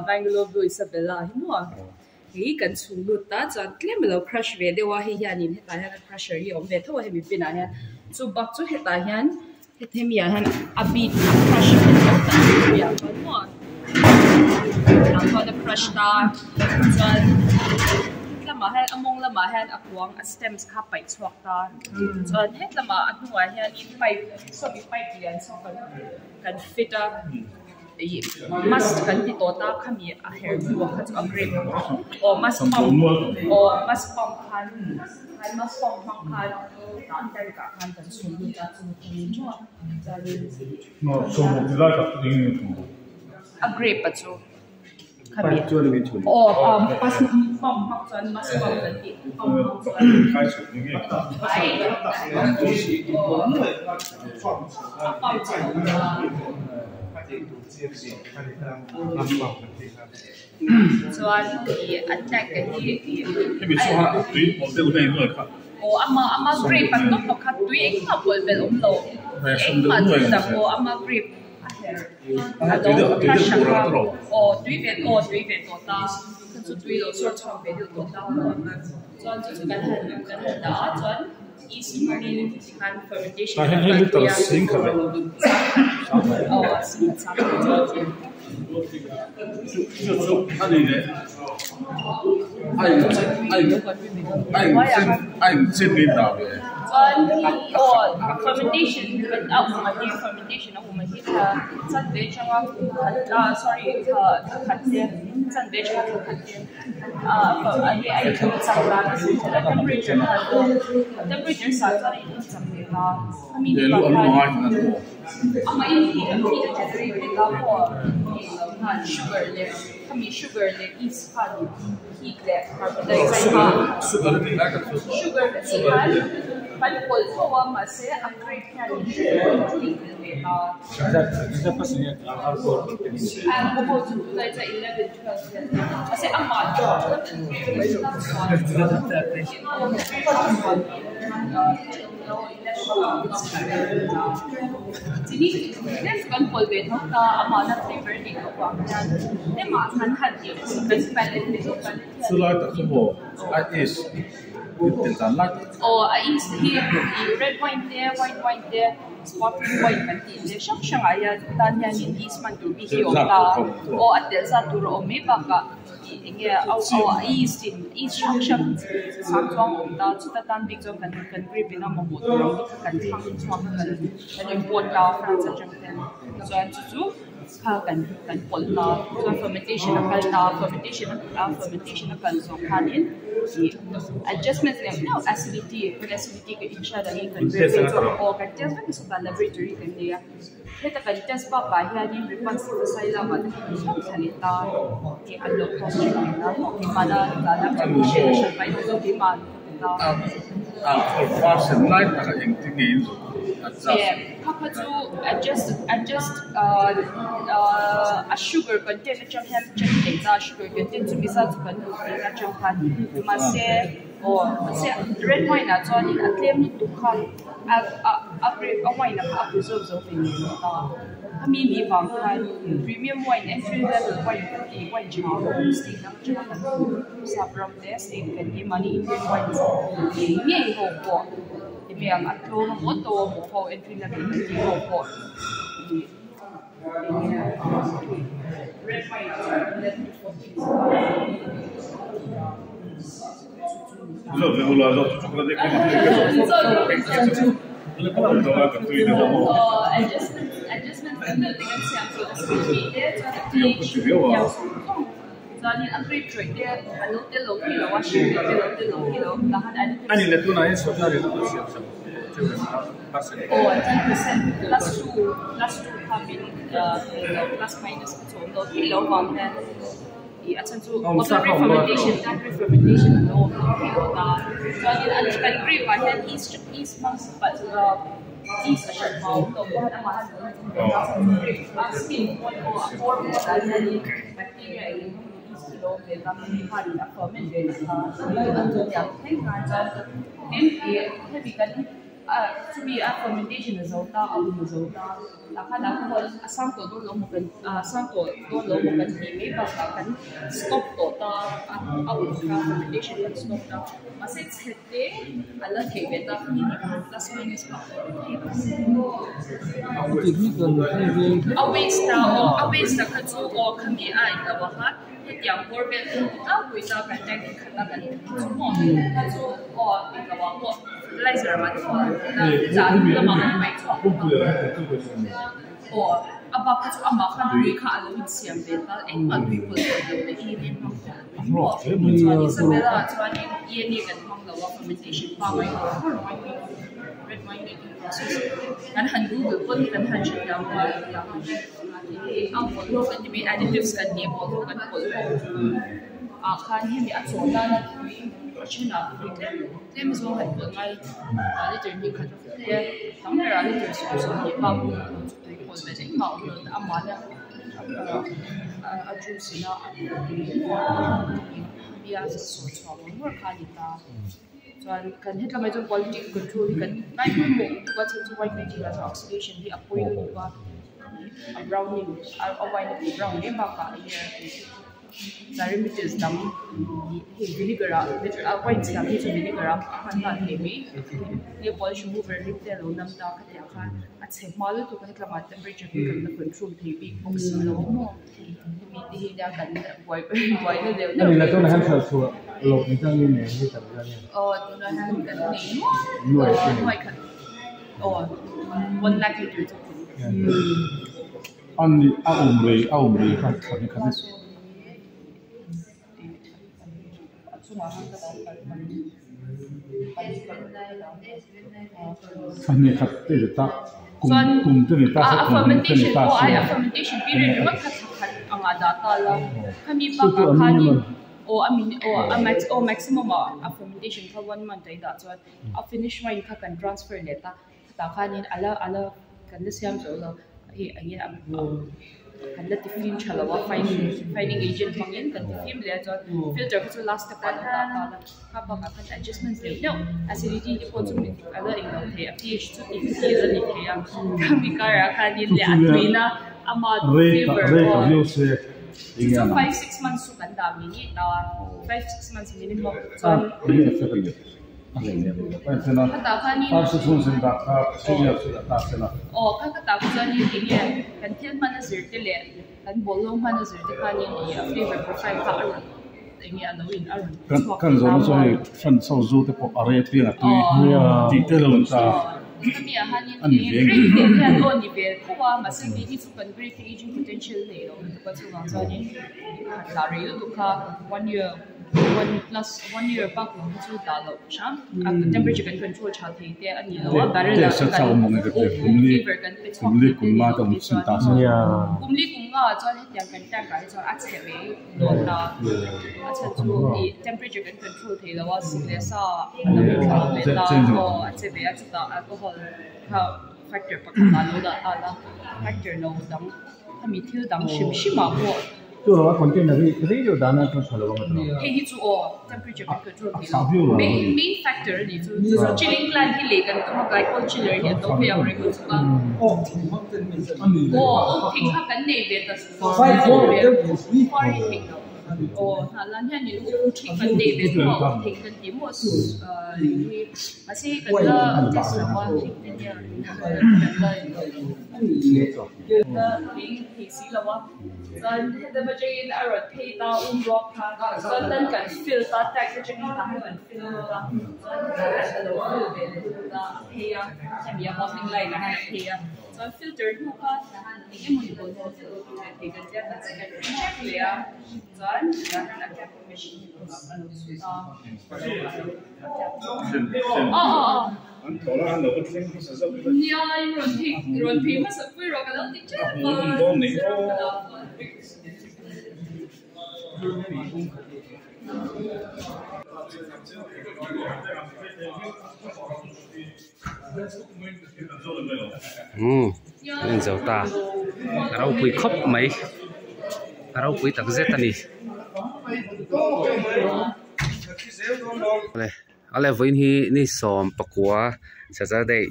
Bangalore blue Isabella hi maw hei kan chhung lut ta chuan tlem a lo crush ve deuh a hei hianin hetah hian a crusher hi a awm ve tho a hemi bin ah hian chu bak chu hetah hian Hemi ah hian a bik a crush a ni ta hemi ah chuan maw ah chuan a crush ta chuan lamah hian a mawng lamah hian a kuang a stems kha a paih chhuak ta chuan hetlamah a hnungah hianin pipe sawmi pipe lian saw kan kan fit a ih must kan ti tawh ta khami a her hnuah kha chu a grape aw must pump aw must pump khan. A grape a chu khami aw pump hmang chuan must pump kan tih pump hmang chuan a pump chu chuan ih an tank a hi ih aw ama ama grape an tawp pakhat tui engmah pawlh belh awm lo engmah thil dang aw ama grape a her a lo crush ang a aw tui ve aw tui ve tawh ta kha chu tui lo sawr chhuak ve deuh tawh ta maw chuan chu chu kan han kan han dah a chuan yeast hmangin tikhan fermentation kan kalpui a aw singkhat sangkhat chuan. Chuan aw fermentation a awm a hi fermentation a awm a hi thla chanve atanga kum khat ah sorry thla thla khat te chanve atanga thla khat te ah a inthun chak dan a sin a temperature kha temperature sah chuan a inthun chak ve ta a mi ni bakah hian. Ama in hi heat a generate ve ta maw khan sugar leh khami sugar leh yeast khan heat leh carbon dioxide kha sugar ka tih khan kan pawlh tho a mahse a grape hian sugar a tih tel ve ta. Alcohol chu tunlai chuan 11, 12 vel mahse amah Chini kan pawlh ve tho ta amahna flavor neih loh vang hian emaw kan han tih kan palette Mizo palette hian Chulai tak chu maw a yeast tel dan lai tak aw a yeast hi red wine te white wine te sparkling wine kan tih te hrang hrang ah hian tan hianin yeast hman tur bik hi a awm ta aw a tel zat tur a awm mai bakah eng nge aw yeast in yeast hrang hrang sang chuang a awm ta chuta tan bik chuan kan kan grape in a mamawh tur ang bik kha kan thlang chhuak a kan kan import ta France atang ten chuan chu chu kha kan kan pawlh ta chuan fermentation a kal ta fermentation a fermentation a kal zawh khanin ih adjustment neuh neuh acidity kan acidity ka inhriat angin kan grape te chu aw kan test vek a sawtah laboratory kan nei a heta kan test bakah hianin ripansila te kan thleng thla leh ta tih an lo cross check leh ta maw keimahna dana hriat a hran mai lo keimah ta. Alcohol lai tak a engtin nge in zawh adjust Kha kha chu adjust adjust a sugar content atang hian check thei ta sugar content chu miza chu kan duh tih atang khan mahse aw mahse red wine ah chuanin a tlem lutuk khan a a a grape a wine a kha a preserve zo thei lo ta khami ni vang khan premium wine entry level wine kan tih wine tha ho state dang atanga kan hmuh sap ram te state kan ni mahni Indian wine ngei ngei ho pawh ti mai ang a tlawm a maw to a maw ho entry level kan tih ho pawh ih red wine ah chuan 11 to 14 Zo ve hula zo chu chocolate ka ma ka zo adjustment adjustment kan te kan siam chu acidity te chuan a pH tiang zawng zawng chuanin a grape trawih te an lo tel lo thei lo a sugar te lo tel lo thei lo tah khan additives Ani le tunah hian sawtna ri chu siam sak percent aw 10% +2 +2 kha min lo plus minus kha chu awm lo thei lo vang hian ih a chhan chu re-fermentation tan re-fermentation an lo awm lo thei lo ta chuanin an kan grape ah hian yeast yeast hmang yeast a hran hma awm lo pawh amah han grape a skin pawn pawh a pawr pawh ah hianin bacteria eng eng emaw yeast a lo awm ve ta khami khanin a ferment ve nasa chutiang thleng khan chuan tin ih hemi kan chumi a fermentation a zo ta a hun a zo ta tah khan alcohol a sang tawh dawn lo maw kan a sang tawh dawn lo maw kan tih mai bakah kan stop tawh ta a ul kha fermentation kan stop ta mahse chhe te a la theih ve ta khami ni khan plus minus pah a waste ta aw a waste ta kha chu aw khami a in lo a kha hetiang bawr vel tlangpui ta kan tank khat a kan chu maw kha chu aw in lo ah pawh fertilizer ah chah lamah an paih chhuak bawk a aw a bak kha chu amah khan tui kha a lo insiam ve ta engmah tui pawlh pawlh lo leh eng hmang chuan Isabella chuanin ENA kan hmang lo a fermentation pangngai ngawr ngawr wine making red wine making process kan han google pawn kan han hrethiam rual hei a pawlh ho kan ti mai additives kan tih pawlh ho kan pawlh ho ah khan hemi a chawh nana tui a thenah tui tlem tlem zawng han pawlh ngai liter hnih khat te tam berah liter sawm sawmhnih bak chu tui pawlh ve engmah a awm lo amahna a juice in a bia sawh chhuah ngawr ngawr kha a ni ta chuan kan hetla mai chuan quality control hi kan ngai pawimawh lutuk a chhan chu wine making ah chuan oxidation hi a pawi lutuk a a browning a wine a tih brown mai bakah enge parameters dang hei vinegar ah wine siam hi chu vinegar a hman nghal theih mai nge polish remover rim te a lo nam ta khatiang khan a chhe hma lutuk a hetlamah temperature hi kan la control thei bik bawk si lo a maw hemi te hi nia kan buai buaina deuh deuh aw tunah hian kan nei nual nuai khat aw one lakh liter chu Ani a awm rei a awm rei kha thlan khat ni. Thlan khat te ta. Chuan a fermentation pawh ai a fermentation period ringawt kha thla khat angah dah ta la khami bakah khanin aw a min aw a max aw maximum ah a fermentation kha one month a i dah chuan a finish wine kha kan transfer leh ta tah khanin a la a la kan la siam zo lo hei eng nge kan la ti fim tha lo a fining agent hmangin kan ti fim leh a chuan filter kha chu last step ah an dah ta la kha bakah khan adjustment deuh deuh acidity te pawh chu a la englo thei a ph chu tih tih a la ni thei a khami karah khanin leh a tuina ama flavor pawh chu chu 5 6 months chu kan dah ngei ngei ta 5 6 months minimum chuan. Khatah khanin aw kha khatah kha chuanin eng nge kan thil hman a zir te leh kan bawlhhlawh hman a zir te khanin ih a flavour profile kha a rawn eng nge a lo in a rawn chhuak thei ta maw aw khami ah hianin eng nge grape te hian aw ni ve tho a mahse keini chu kan grape hi aging potential nei lo lutuk a chuvang chuanin han dah rei lutuk kha one year. One plus one year bak lo hi chu dah loh hram a temperature kan control tha thei te a ni lo a barrel ah kan uk flavor kan pe chhuak thei te a ni lo te chuan kum li kum nga ah chuan hetiang kan tank ah hi chuan a chhe mai dawn ta a chhan chu ih temperature kan control thei lo a sik leh sa a lo inthlau ve ta aw a che ve a chutah alcohol kha factor pakhat ah lo dah ta la factor lo dang khami thil dang hrim hrim ah pawh. Chu a container hi rei deuh dana chuan tha lo ang a tawh. Hei hi chu aw temperature kan control thei lo. Main main factor a ni chu. Chu chu chilling plant hi lei kan tum a glycol chiller hi a to phei ang reng lutuk a. Aw awk thing kha kan nei ve ta far hi theih loh. Aw hnah lan hian in awk thing kan nei ve tho a awk thing kan tih maw hi mahse hei kan la test lo a thing te nia kan la la lei thei si lo a. Chuan heta atangin a rawn phei ta um ruak kha chuan tan kan fill ta tank atangin tah hian kan fill dawn a chuan hetah hian a lo fill ve leh lut a a phei a hemi a bottling line ah hian a phei a chuan filter hnu kha tah hian eng emawni bawlhhlawh chu lo lut leh thei kan tia kan kan check leh a chuan tah hian a cap machine a lo chhut a a lo a aw aw aw. Nia in rawn phei rawn phei hmasa pui rawh ka lo ti tep a Umm en zo ta a ropui khawp mai a ropui tak zet a ni. A le vawiin hi ni sawm pakua Saturday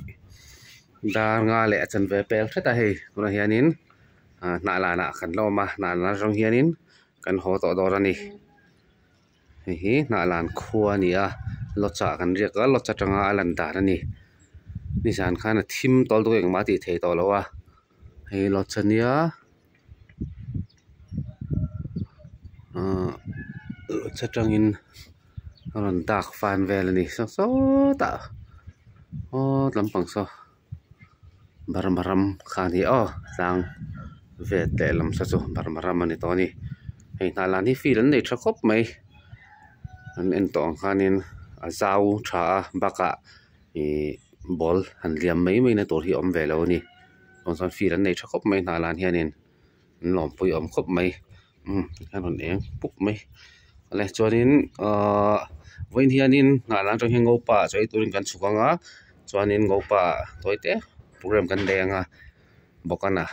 dar nga leh a chanve pel hret a hei tunah hianin ah hnah lanah kan la awm a hnah lan atang hianin kan haw tawh dawn a ni hei hi hnah lan khua a ni a lodge ah kan riak a lodge atanga a lan dan a ni nizan khan a thim tawl deuh engmah a tih theih tawh loh a hei lodge a nia ahh lodge atangin. A rawn dak fan vel a ni saw sawtah aw lampang saw Burma ram kha a ni aw tlang vel lehlam saw chu Burma ram a ni tawh a ni hei hnah lan hi field an nei tha khawp mai an en tawh ang khanin a zau tha a bakah ihh ball han liam mai mai na tur hi a awm ve lo a ni chuan chuan field an nei tha khawp mai hnah lan hianin. An lawmpui awm khawp mai umm a rawn eng pup mai awle chuanin ahh vawiin hianin hnah lam atang hian ngopa ah chaw ei turin kan chhuk ang a chuanin ngopa ah tawi te program kan nei ang a bawk a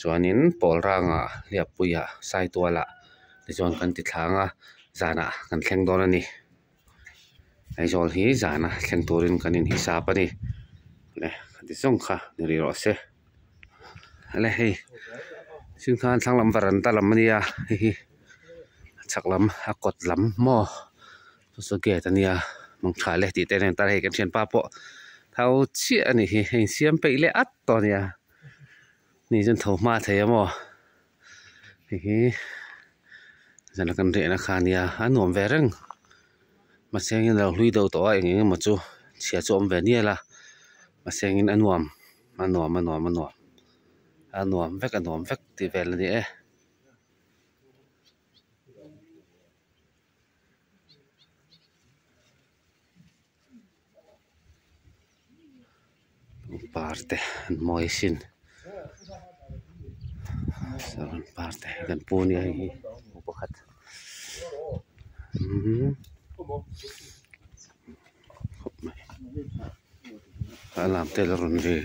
chuanin pawl rangah hliappuiah saitualah tichuan kan ti thla ang a zanah kan thleng dawn a ni Aizawl hi zana thleng turin kan inhisap a ni le ti zawng kha ni rih rawh se. Ale hei thingkhan thlang lam varanda lam ania hei hi a chhak lam a kawt lam maw chu chu gate ania mangtha le tih te a nen tar hei kan thianpa pawh tho chiah a nih hi hei insiam peih leh at tawh ania ni chuan tho hma thei a maw hei hi zan a kan riahna kha ania a nuam ve reng mahse engin a lo hlui deuh tawh a eng eng emaw chu chhia chu a awm ve nial a mahse engin a nuam. A nuam a nuam a nuam a nuam vek a nuam vek tih vel a ni e. Pangpar. par te an mawi asin saron par te kan pu ania hei hi pu pakhat umm khawp mai a lam te la rawn ri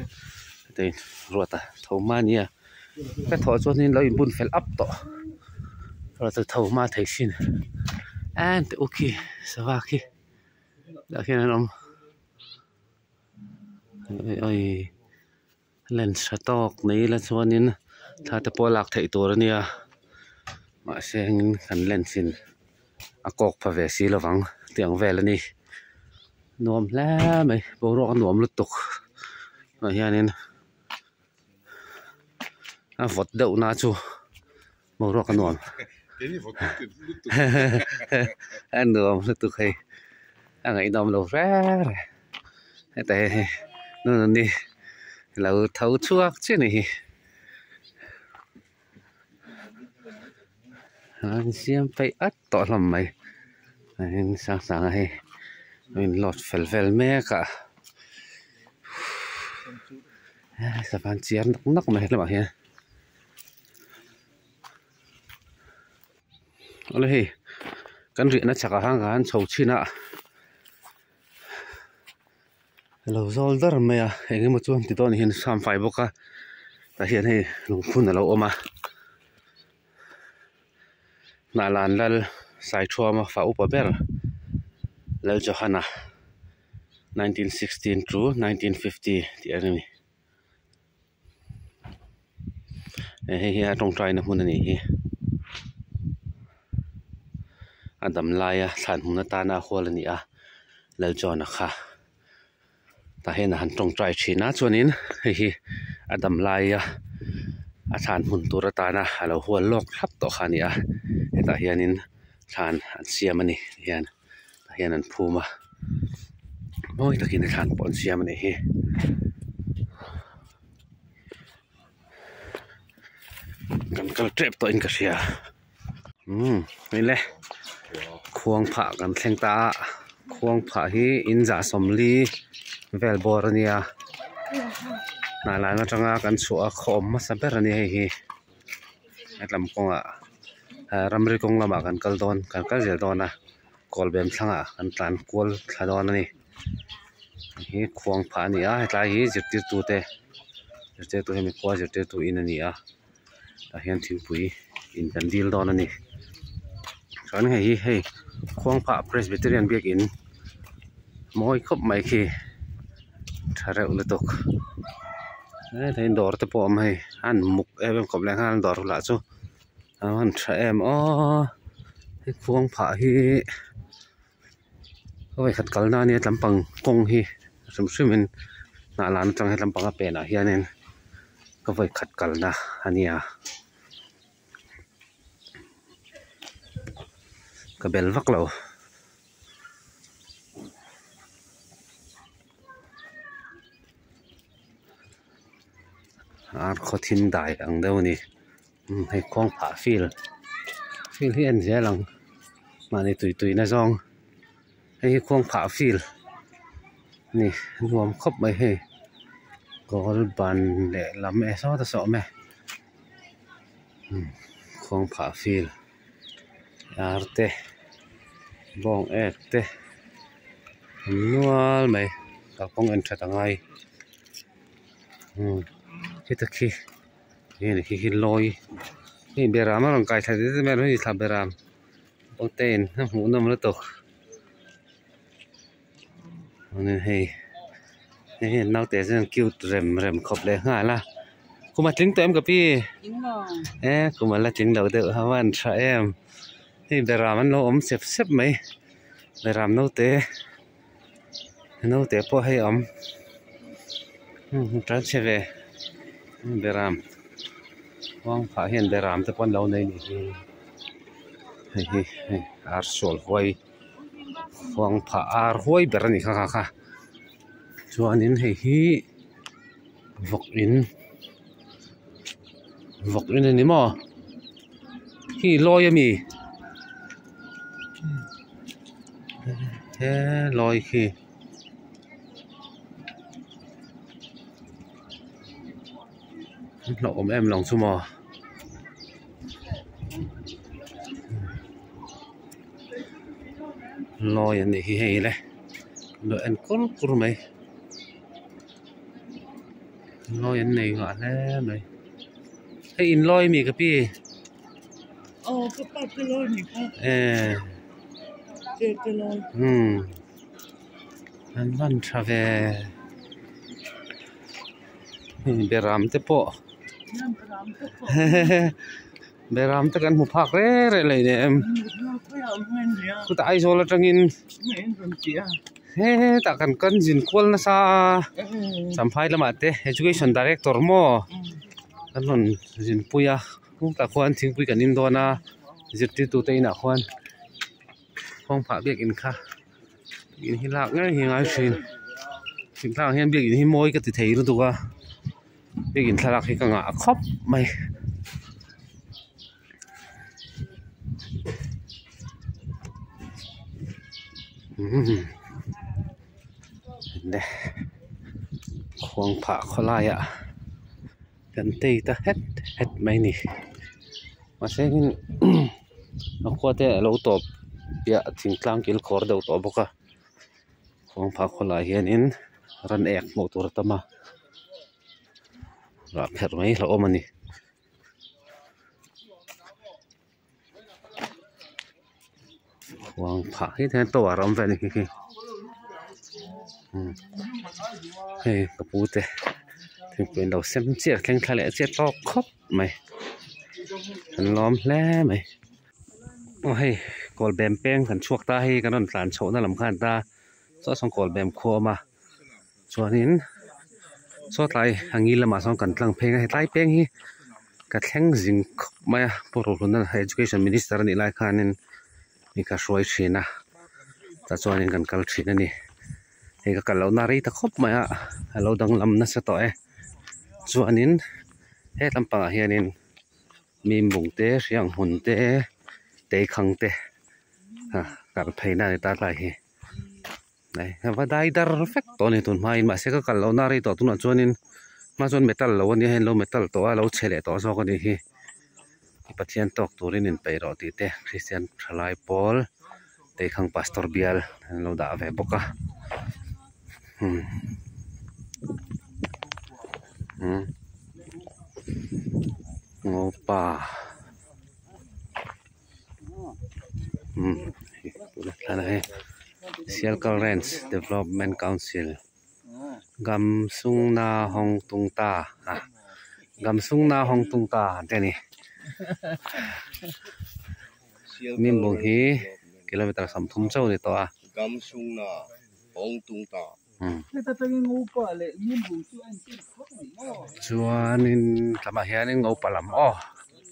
heta in ruata tho hma ania ka thawh chuan in lo inbun fel ap tawh ruata tho hma thei sin en teh u khi sava khi tah khian an awm lens tha tawk nei ila chuanin thla te pawh a lak theih tur a nia mahse engin kan lens in a kawk pha ve si lovang tiang vel a ni nuam hle mai boruak a nuam lutuk ah hianin a vawt deuh na chu boruak a nuam a nuam lutuk hei a ngaihnawm lo hle reng heta hei hei nununi lo tho chhuak chiah a ni hi an siam peih at tawh hlawm mai sang sang a hei a in load fel vel mek a savan chiar nawk nawk mai helamah hian. Awle hei kan riahna chhakah khan ka han chho chhin a a lo zawl dar mai a eng emaw chuan ti dawn hian sam fai bawk a tah hian hei lungphun a lo awm a hnahlan lal Saithuama fa upa ber Laljohana 1916 to 1950 tih a ni. Hei hi a tawngtaina hmun a nih hi a dam laia thlan hmun atana a hual a ni a Lalchawna kha tah hian a han tawngtai thin a chuanin hei hi a dam laia a thlan hmun tur atana a lo hual lawk thlap tawh kha a ni a hetah hianin thlan an siam a ni tihian tah hian an phum a mawi takin a thlan pawh an siam a nih hi. Kan kal tep tawhin ka hria umm hei le khuang phah kan thleng ta a khuang phah hi in zah sawmli vel bawr a nia hnah lan atanga kan chhuah a khaw awm hmasa ber a ni hei hi hetlam kawngah ramri kawng lamah kan kal dawn kan kal zel dawn a kawlbem thlangah kan tlan kual thla dawn a ni. Hi khuang phah a ni a hetlai hi zirtirtu te zirtirtu hemi khua zirtirtu in a ni a tah hian thingpui in kan dil dawn a ni chuan hei hi hei khuang phah presbyterian biakin mawi khawp mai khi tha reuh lutuk heta in dawr te pawh a awm hei a an muk em em khawp leh nghal dawr lah chu a van tha em aw he khuang phah hi. Vawikhat kalna ania tlampang kawng hi hrim hrim in hnah lan atang he tlampang a penah hianin ka vawikhat kalna ania ka bel vak lo. Ar khaw thim dai ang deuh a ni. Hei kawng phah field field hi a en zel ang mahni tui tui na zawng hei hi kawng phah field a ni a nuam khawp mai hei goal ban leh lam e sawt a sawm e kawng phah field ar te bawng ek te an nual mai kalkawng en that a ngai heta khi. Heng khi khi lawi hei beram a rawn kai thla zet zet mai a hei thla beram pawh te in a hmuh nawm lutuk chuanin hei hei hian naute chuan cute rem rem khawp leh nghal a kum a tling tawh em ka pi e kum a la tling lo deuh a van tha em hei beram an lo awm sep sep mai beram naute naute pawh hei a awm tan chhe ve beram khuang phah hian beram te pawh an lo nei anih hi hei hi hei ar sual huai khuang phah ar huai ber a ni kha kha kha chuanin hei hi vawk in vawk in a ni maw khi lawi a mi. He lawi khi An hlauh awm em lo chu maw. Lawi an nih hi hei le lo en kur kur mai lawi an nei ngah hle mai hei in lawi ami ka pi eh umm an van tha ve hei beram te pawh Beram te kan hmu phak reng reng leh nei em chutah Aizawl atangin hetah kan kan zin kual nasa a Champhai lamah te education director maw kan rawn zin pui a chutah khuan thingpui kan in dawn a zirtirtu te inah khuan kawngphah biakin kha in hi lak ngei hi a ngai thin thingtlang ah hian biakin hi mawi ka ti thei lutuk a. Biakin thlalak hi ka ngah khawp mai. Le khuang phah khawlaiah kan tei ta het het mai a ni mahse in a khua te a lo tawp piah thingtlang kil khawr deuh tawh bawk a khuang phah khawlaiah hianin ran ek hmuh tur a tam a. Rah pherh mai hlauhawm a ni. Khuang phah hi hian tower a awm ve a ni khi khi hei ka pu te thingpui an lo sem chiah thleng thla leh chiah tawk khawp mai an lawm hle mai aw hei kawl bem peng kan chhuak ta hei kan rawn tlan chhoh na lam khan ta saw sawn kawl bem khua a awm a. Chuanin saw tlai a ngil lamah sawn kan tlang pheng a hetlai peng hi ka thleng zing khawp mai a Pu Rohluna education minister a nih lai khanin mi ka hruai thin a tah chuanin kan kal thin a ni hei ka kal lohna rei ta khawp mai a a lo danglam nasa tawh e chuanin he lampangah hianin mimbung te hriang hmun te teikhang te kal pheina a ni ta tlai hi. Va dai dar vek tawh a ni tun hmain mahse ka kal lohna rei tawh tunah chuanin hma chuan metal lo a nia hei an lo metal tawh a lo chhe leh tawh zawk a nih hi Pathian tawk turin inpeih rawh tih te Christian thalai pawl teikhang pastor bial an lo dah ve bawk a umm ngopa. Sialkal Range Development Council Gam Sung Na Hong Tung Ta ah Gam Sung Na Hong Tung Ta an ti a ni Mimbung hi kilometer 30 chauh a ni tawh a. Chuanin tlangah hianin Ngopa lam aw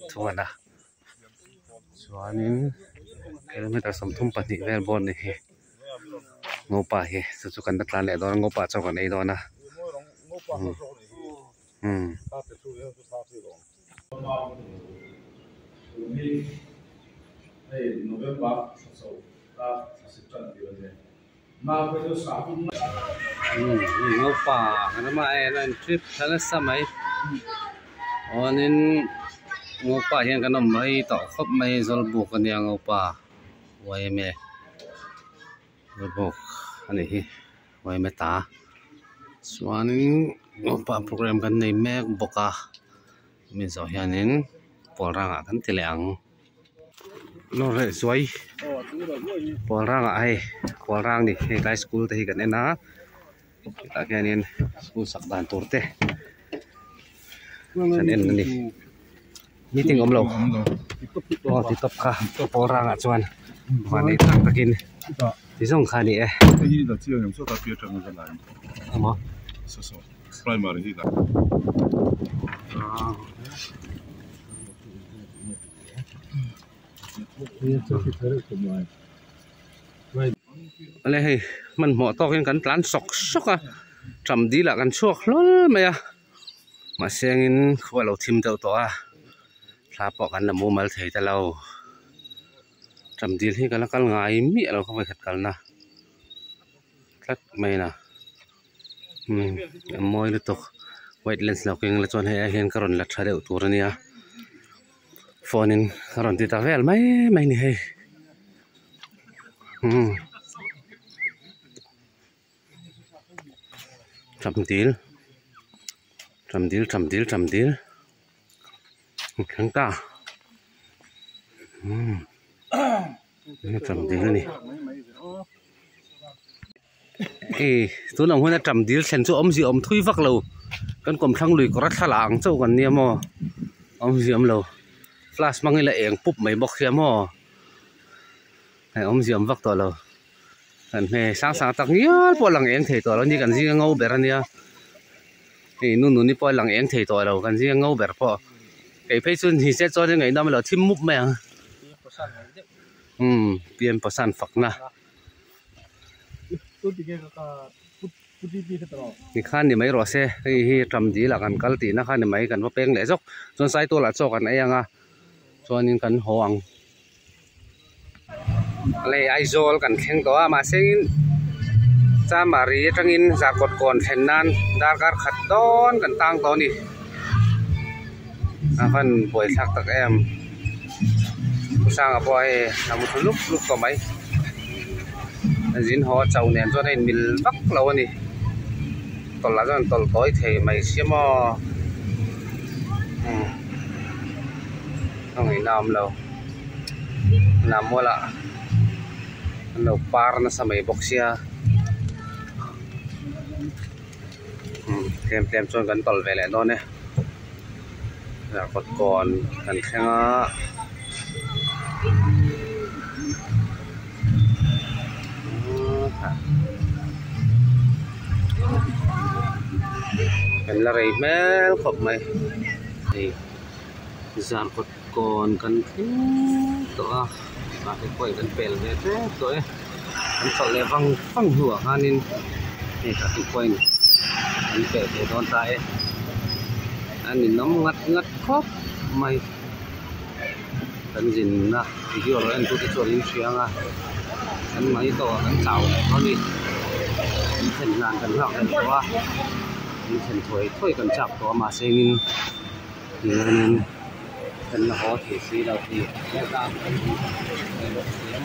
thung a na. Chuanin kilometer 32 vel bawr ni hi ngopa hi chu chu kan la tlan leh dawn a ngopa chaw kan ei dawn a umm. Ngopa kan awm a hei an trip thla nasa mai chuanin ngopa hian kan awm rei tawh khawp mai zawlbuk ania ngopa yma zawlbuk anih hi yma ta chuanin ngopa program kan nei mek bawk a mi zawh hianin pawl rangah kan ti leh ang. Lawr leh zuai pawl rangah hei pawl rang ni hei tlai school te hi kan en a hetah hianin school sak dan tur te kan en a ni meeting awm lo aw ti tawp kha pawl rangah chuan mahni tak takin ti zawng kha a ni e. Awle hei hmanhmawh tawkin kan tlan sawk sawk a ṭam dil ah kan chhuak hlawl mai a mahse engin khua a lo thim deuh tawh a thla pawh kan la mumal thei ta lo ṭam dil hi ka la kal ngai miah lo ka vawikhat kalna tlat mai a a mawi lutuk. White lens lo keng la chuan hei ai hian ka rawn la tha deuh tur ania phone in ka rawn ti ta vel mai mai a ni hei umm Ṭamdil ṭamdil ṭamdil ṭamdil a thleng ta umm ṭamdil a ni. Hei tun ang huna ṭam dil thlen chu awmzia awm thui vak lo kan kawmthlang lui kawr a thla lah ang chauh kan nia maw awmzia awm lo flash hmang ila eng pup mai bawk sia maw hei awmzia awm vak tawh lo kan hme sang sang tak ngial pawh a lang eng thei tawh lo a ni kan zinga ngo ber a nia hei nu nuni pawh a lang eng thei tawh lo kan zinga ngo ber pawh kei phei chu ni se chuan ngaihnawm lo thim mup mai ang umm P M Pasan fakna. Tikhan ni mai rawh se hei hi ṭam dil ah kan kal tihna kha ni mai kan va peng leh zawk chuan saitual ah chaw kan ei ang a chuanin kan haw ang lei Aizawl kan thleng tawh a mahse in Chamari atangin Zarkawt kawn thlen nan darkar khat dawn kan tang tawh a ni a van buaithlak tak em. Pu Sanga pawh hei a mu thlu lup lup tawh mai zin haw chauh nen chuan a inmil vak lo a ni tawlh lah chuan tawlh tawi thei mai sia maw umm a ngaihna a awm lo hnam mualah an lo par nasa mai bawk sia umm tlem tlem chuan kan tawlh ve leh dawn e. Zarkawt kawn kan thleng a kan la rei hmel khawp mai hei zarkawt kawn kan thleng tawh a traffic pawh kan pel ve tep tawh e kan chawlh leh vang vang hnuah khanin hei traffic point kan pel ve dawn ta e a ninawm ngat ngat khawp mai kan zinna video lo en tute chuan in hria ang a kan mai tawh kan chau leh dawn a ni in thlen hlan kan nghak leh tawh a in thlen thuai thuai kan chak tawh a mahse engin tihianin kan la haw thei si lo tih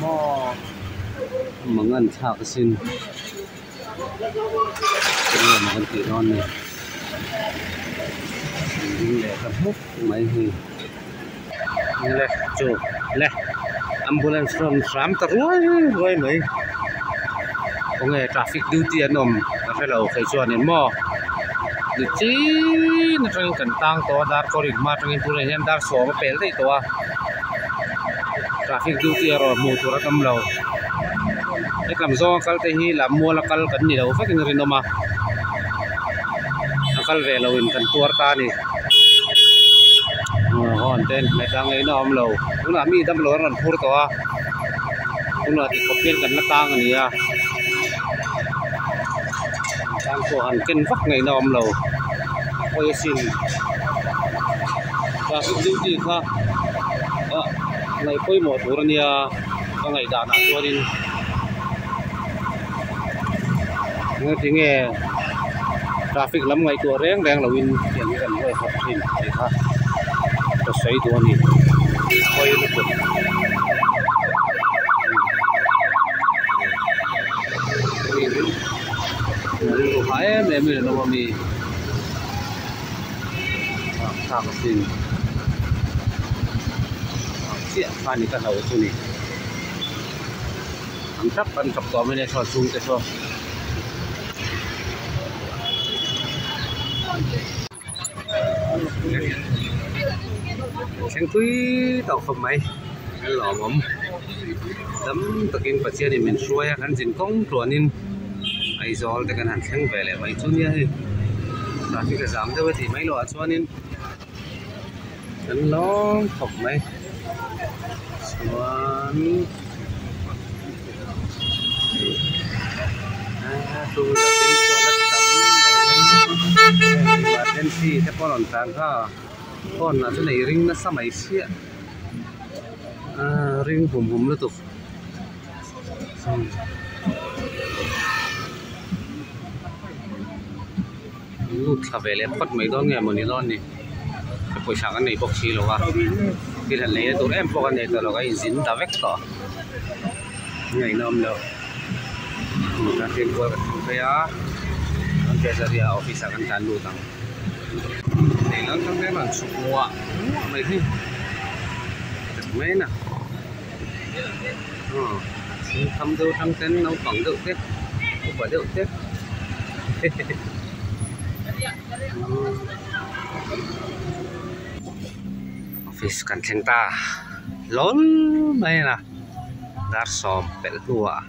maw mangan thlak asin enge maw kan tih dawn ni in ding leh ta hmuk mai hi le chu le ambulance rawn hram ta ruai ruai mai khawnge traffic duty an awm ka hrelo phei chuanin maw nichin atangin kan tang tawh a darkawr inhma atangin tunah hian dar sawm a pel daih tawh a traffic duty erawh hmuh tur a tam lo hetlam zawnga kal te hi lammuala kal kan ni lo vekin a rinawm a a kal ve loin kan tuar ta a ni hawn te hmet a ngaihna a awm lo tunah mi damlo an rawn phur tawh a tunah tikhawp hian kan la tang a ni a tan pawh han ken vak ngaihna a awm lo pawi asin traffic duty kha ah ngaih pawimawh tur a nia ka ngaih danah chuanin engati nge traffic lam ngaihtuah reng reng loin tiang hi kan huaihawt thin tih kha ka sawi duh a ni pawi lutuk. Rilru hah em em in an awm a mi thlak asin chiah kha ni ka hlauh chu ni an tap an tap tawh mai a saw chhungte saw. Thleng tui tawh khawp mai a lawmawm tam takin Pathianin min hruai a kan zin kawng tluanin Aizawl te kan han thleng ve leh mai chu nia hei traffic a zam deuh a tih mai loh ah chuanin kan lawm khawp mai chuan emergency te pawh a rawn tlan kha phone lah chu nei ring nasa mai chiah aaa ring hum hum lutuk Lut thla ve leh phawt mai dawn nge mawni dawn ni. Pawisa kan nei bawk si lo a, thil han lei na tur em pawh kan nei tawh lo, kan inzin ta vek tawh. Ngaihna awm lo. Kan fian kual kan thleng phei a, kan treasury ah office ah kan tlan lut ang. Lehlam tang te rawn chhuk muah muah mai hi tak mai a na. Aw thing tham deuh atang ten naupang deuh te upa deuh te office kan thleng ta hlawl mai a na dar sawm pelh hnuah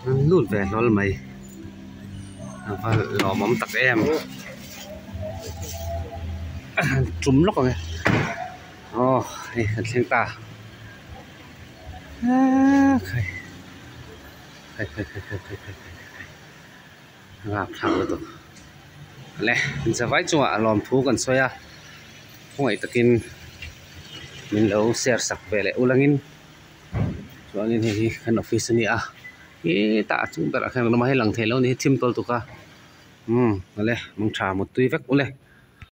an lut ve hlawl mai a va lawmawm tak em tum lawk ang e. Aw hei kan thleng ta aaa khai khai khai khai khai khai khai khai khai rap thlak lutuk le zavai chungah a lawm thu kan sawi a khawngaih takin min lo share sak ve leh ulangin chuanin hei hi kan office a ni a hetah a chung berah khian rawng hei lang thei lo a ni hi thim tawl tuk a umm awle mangtha mutui vek ule.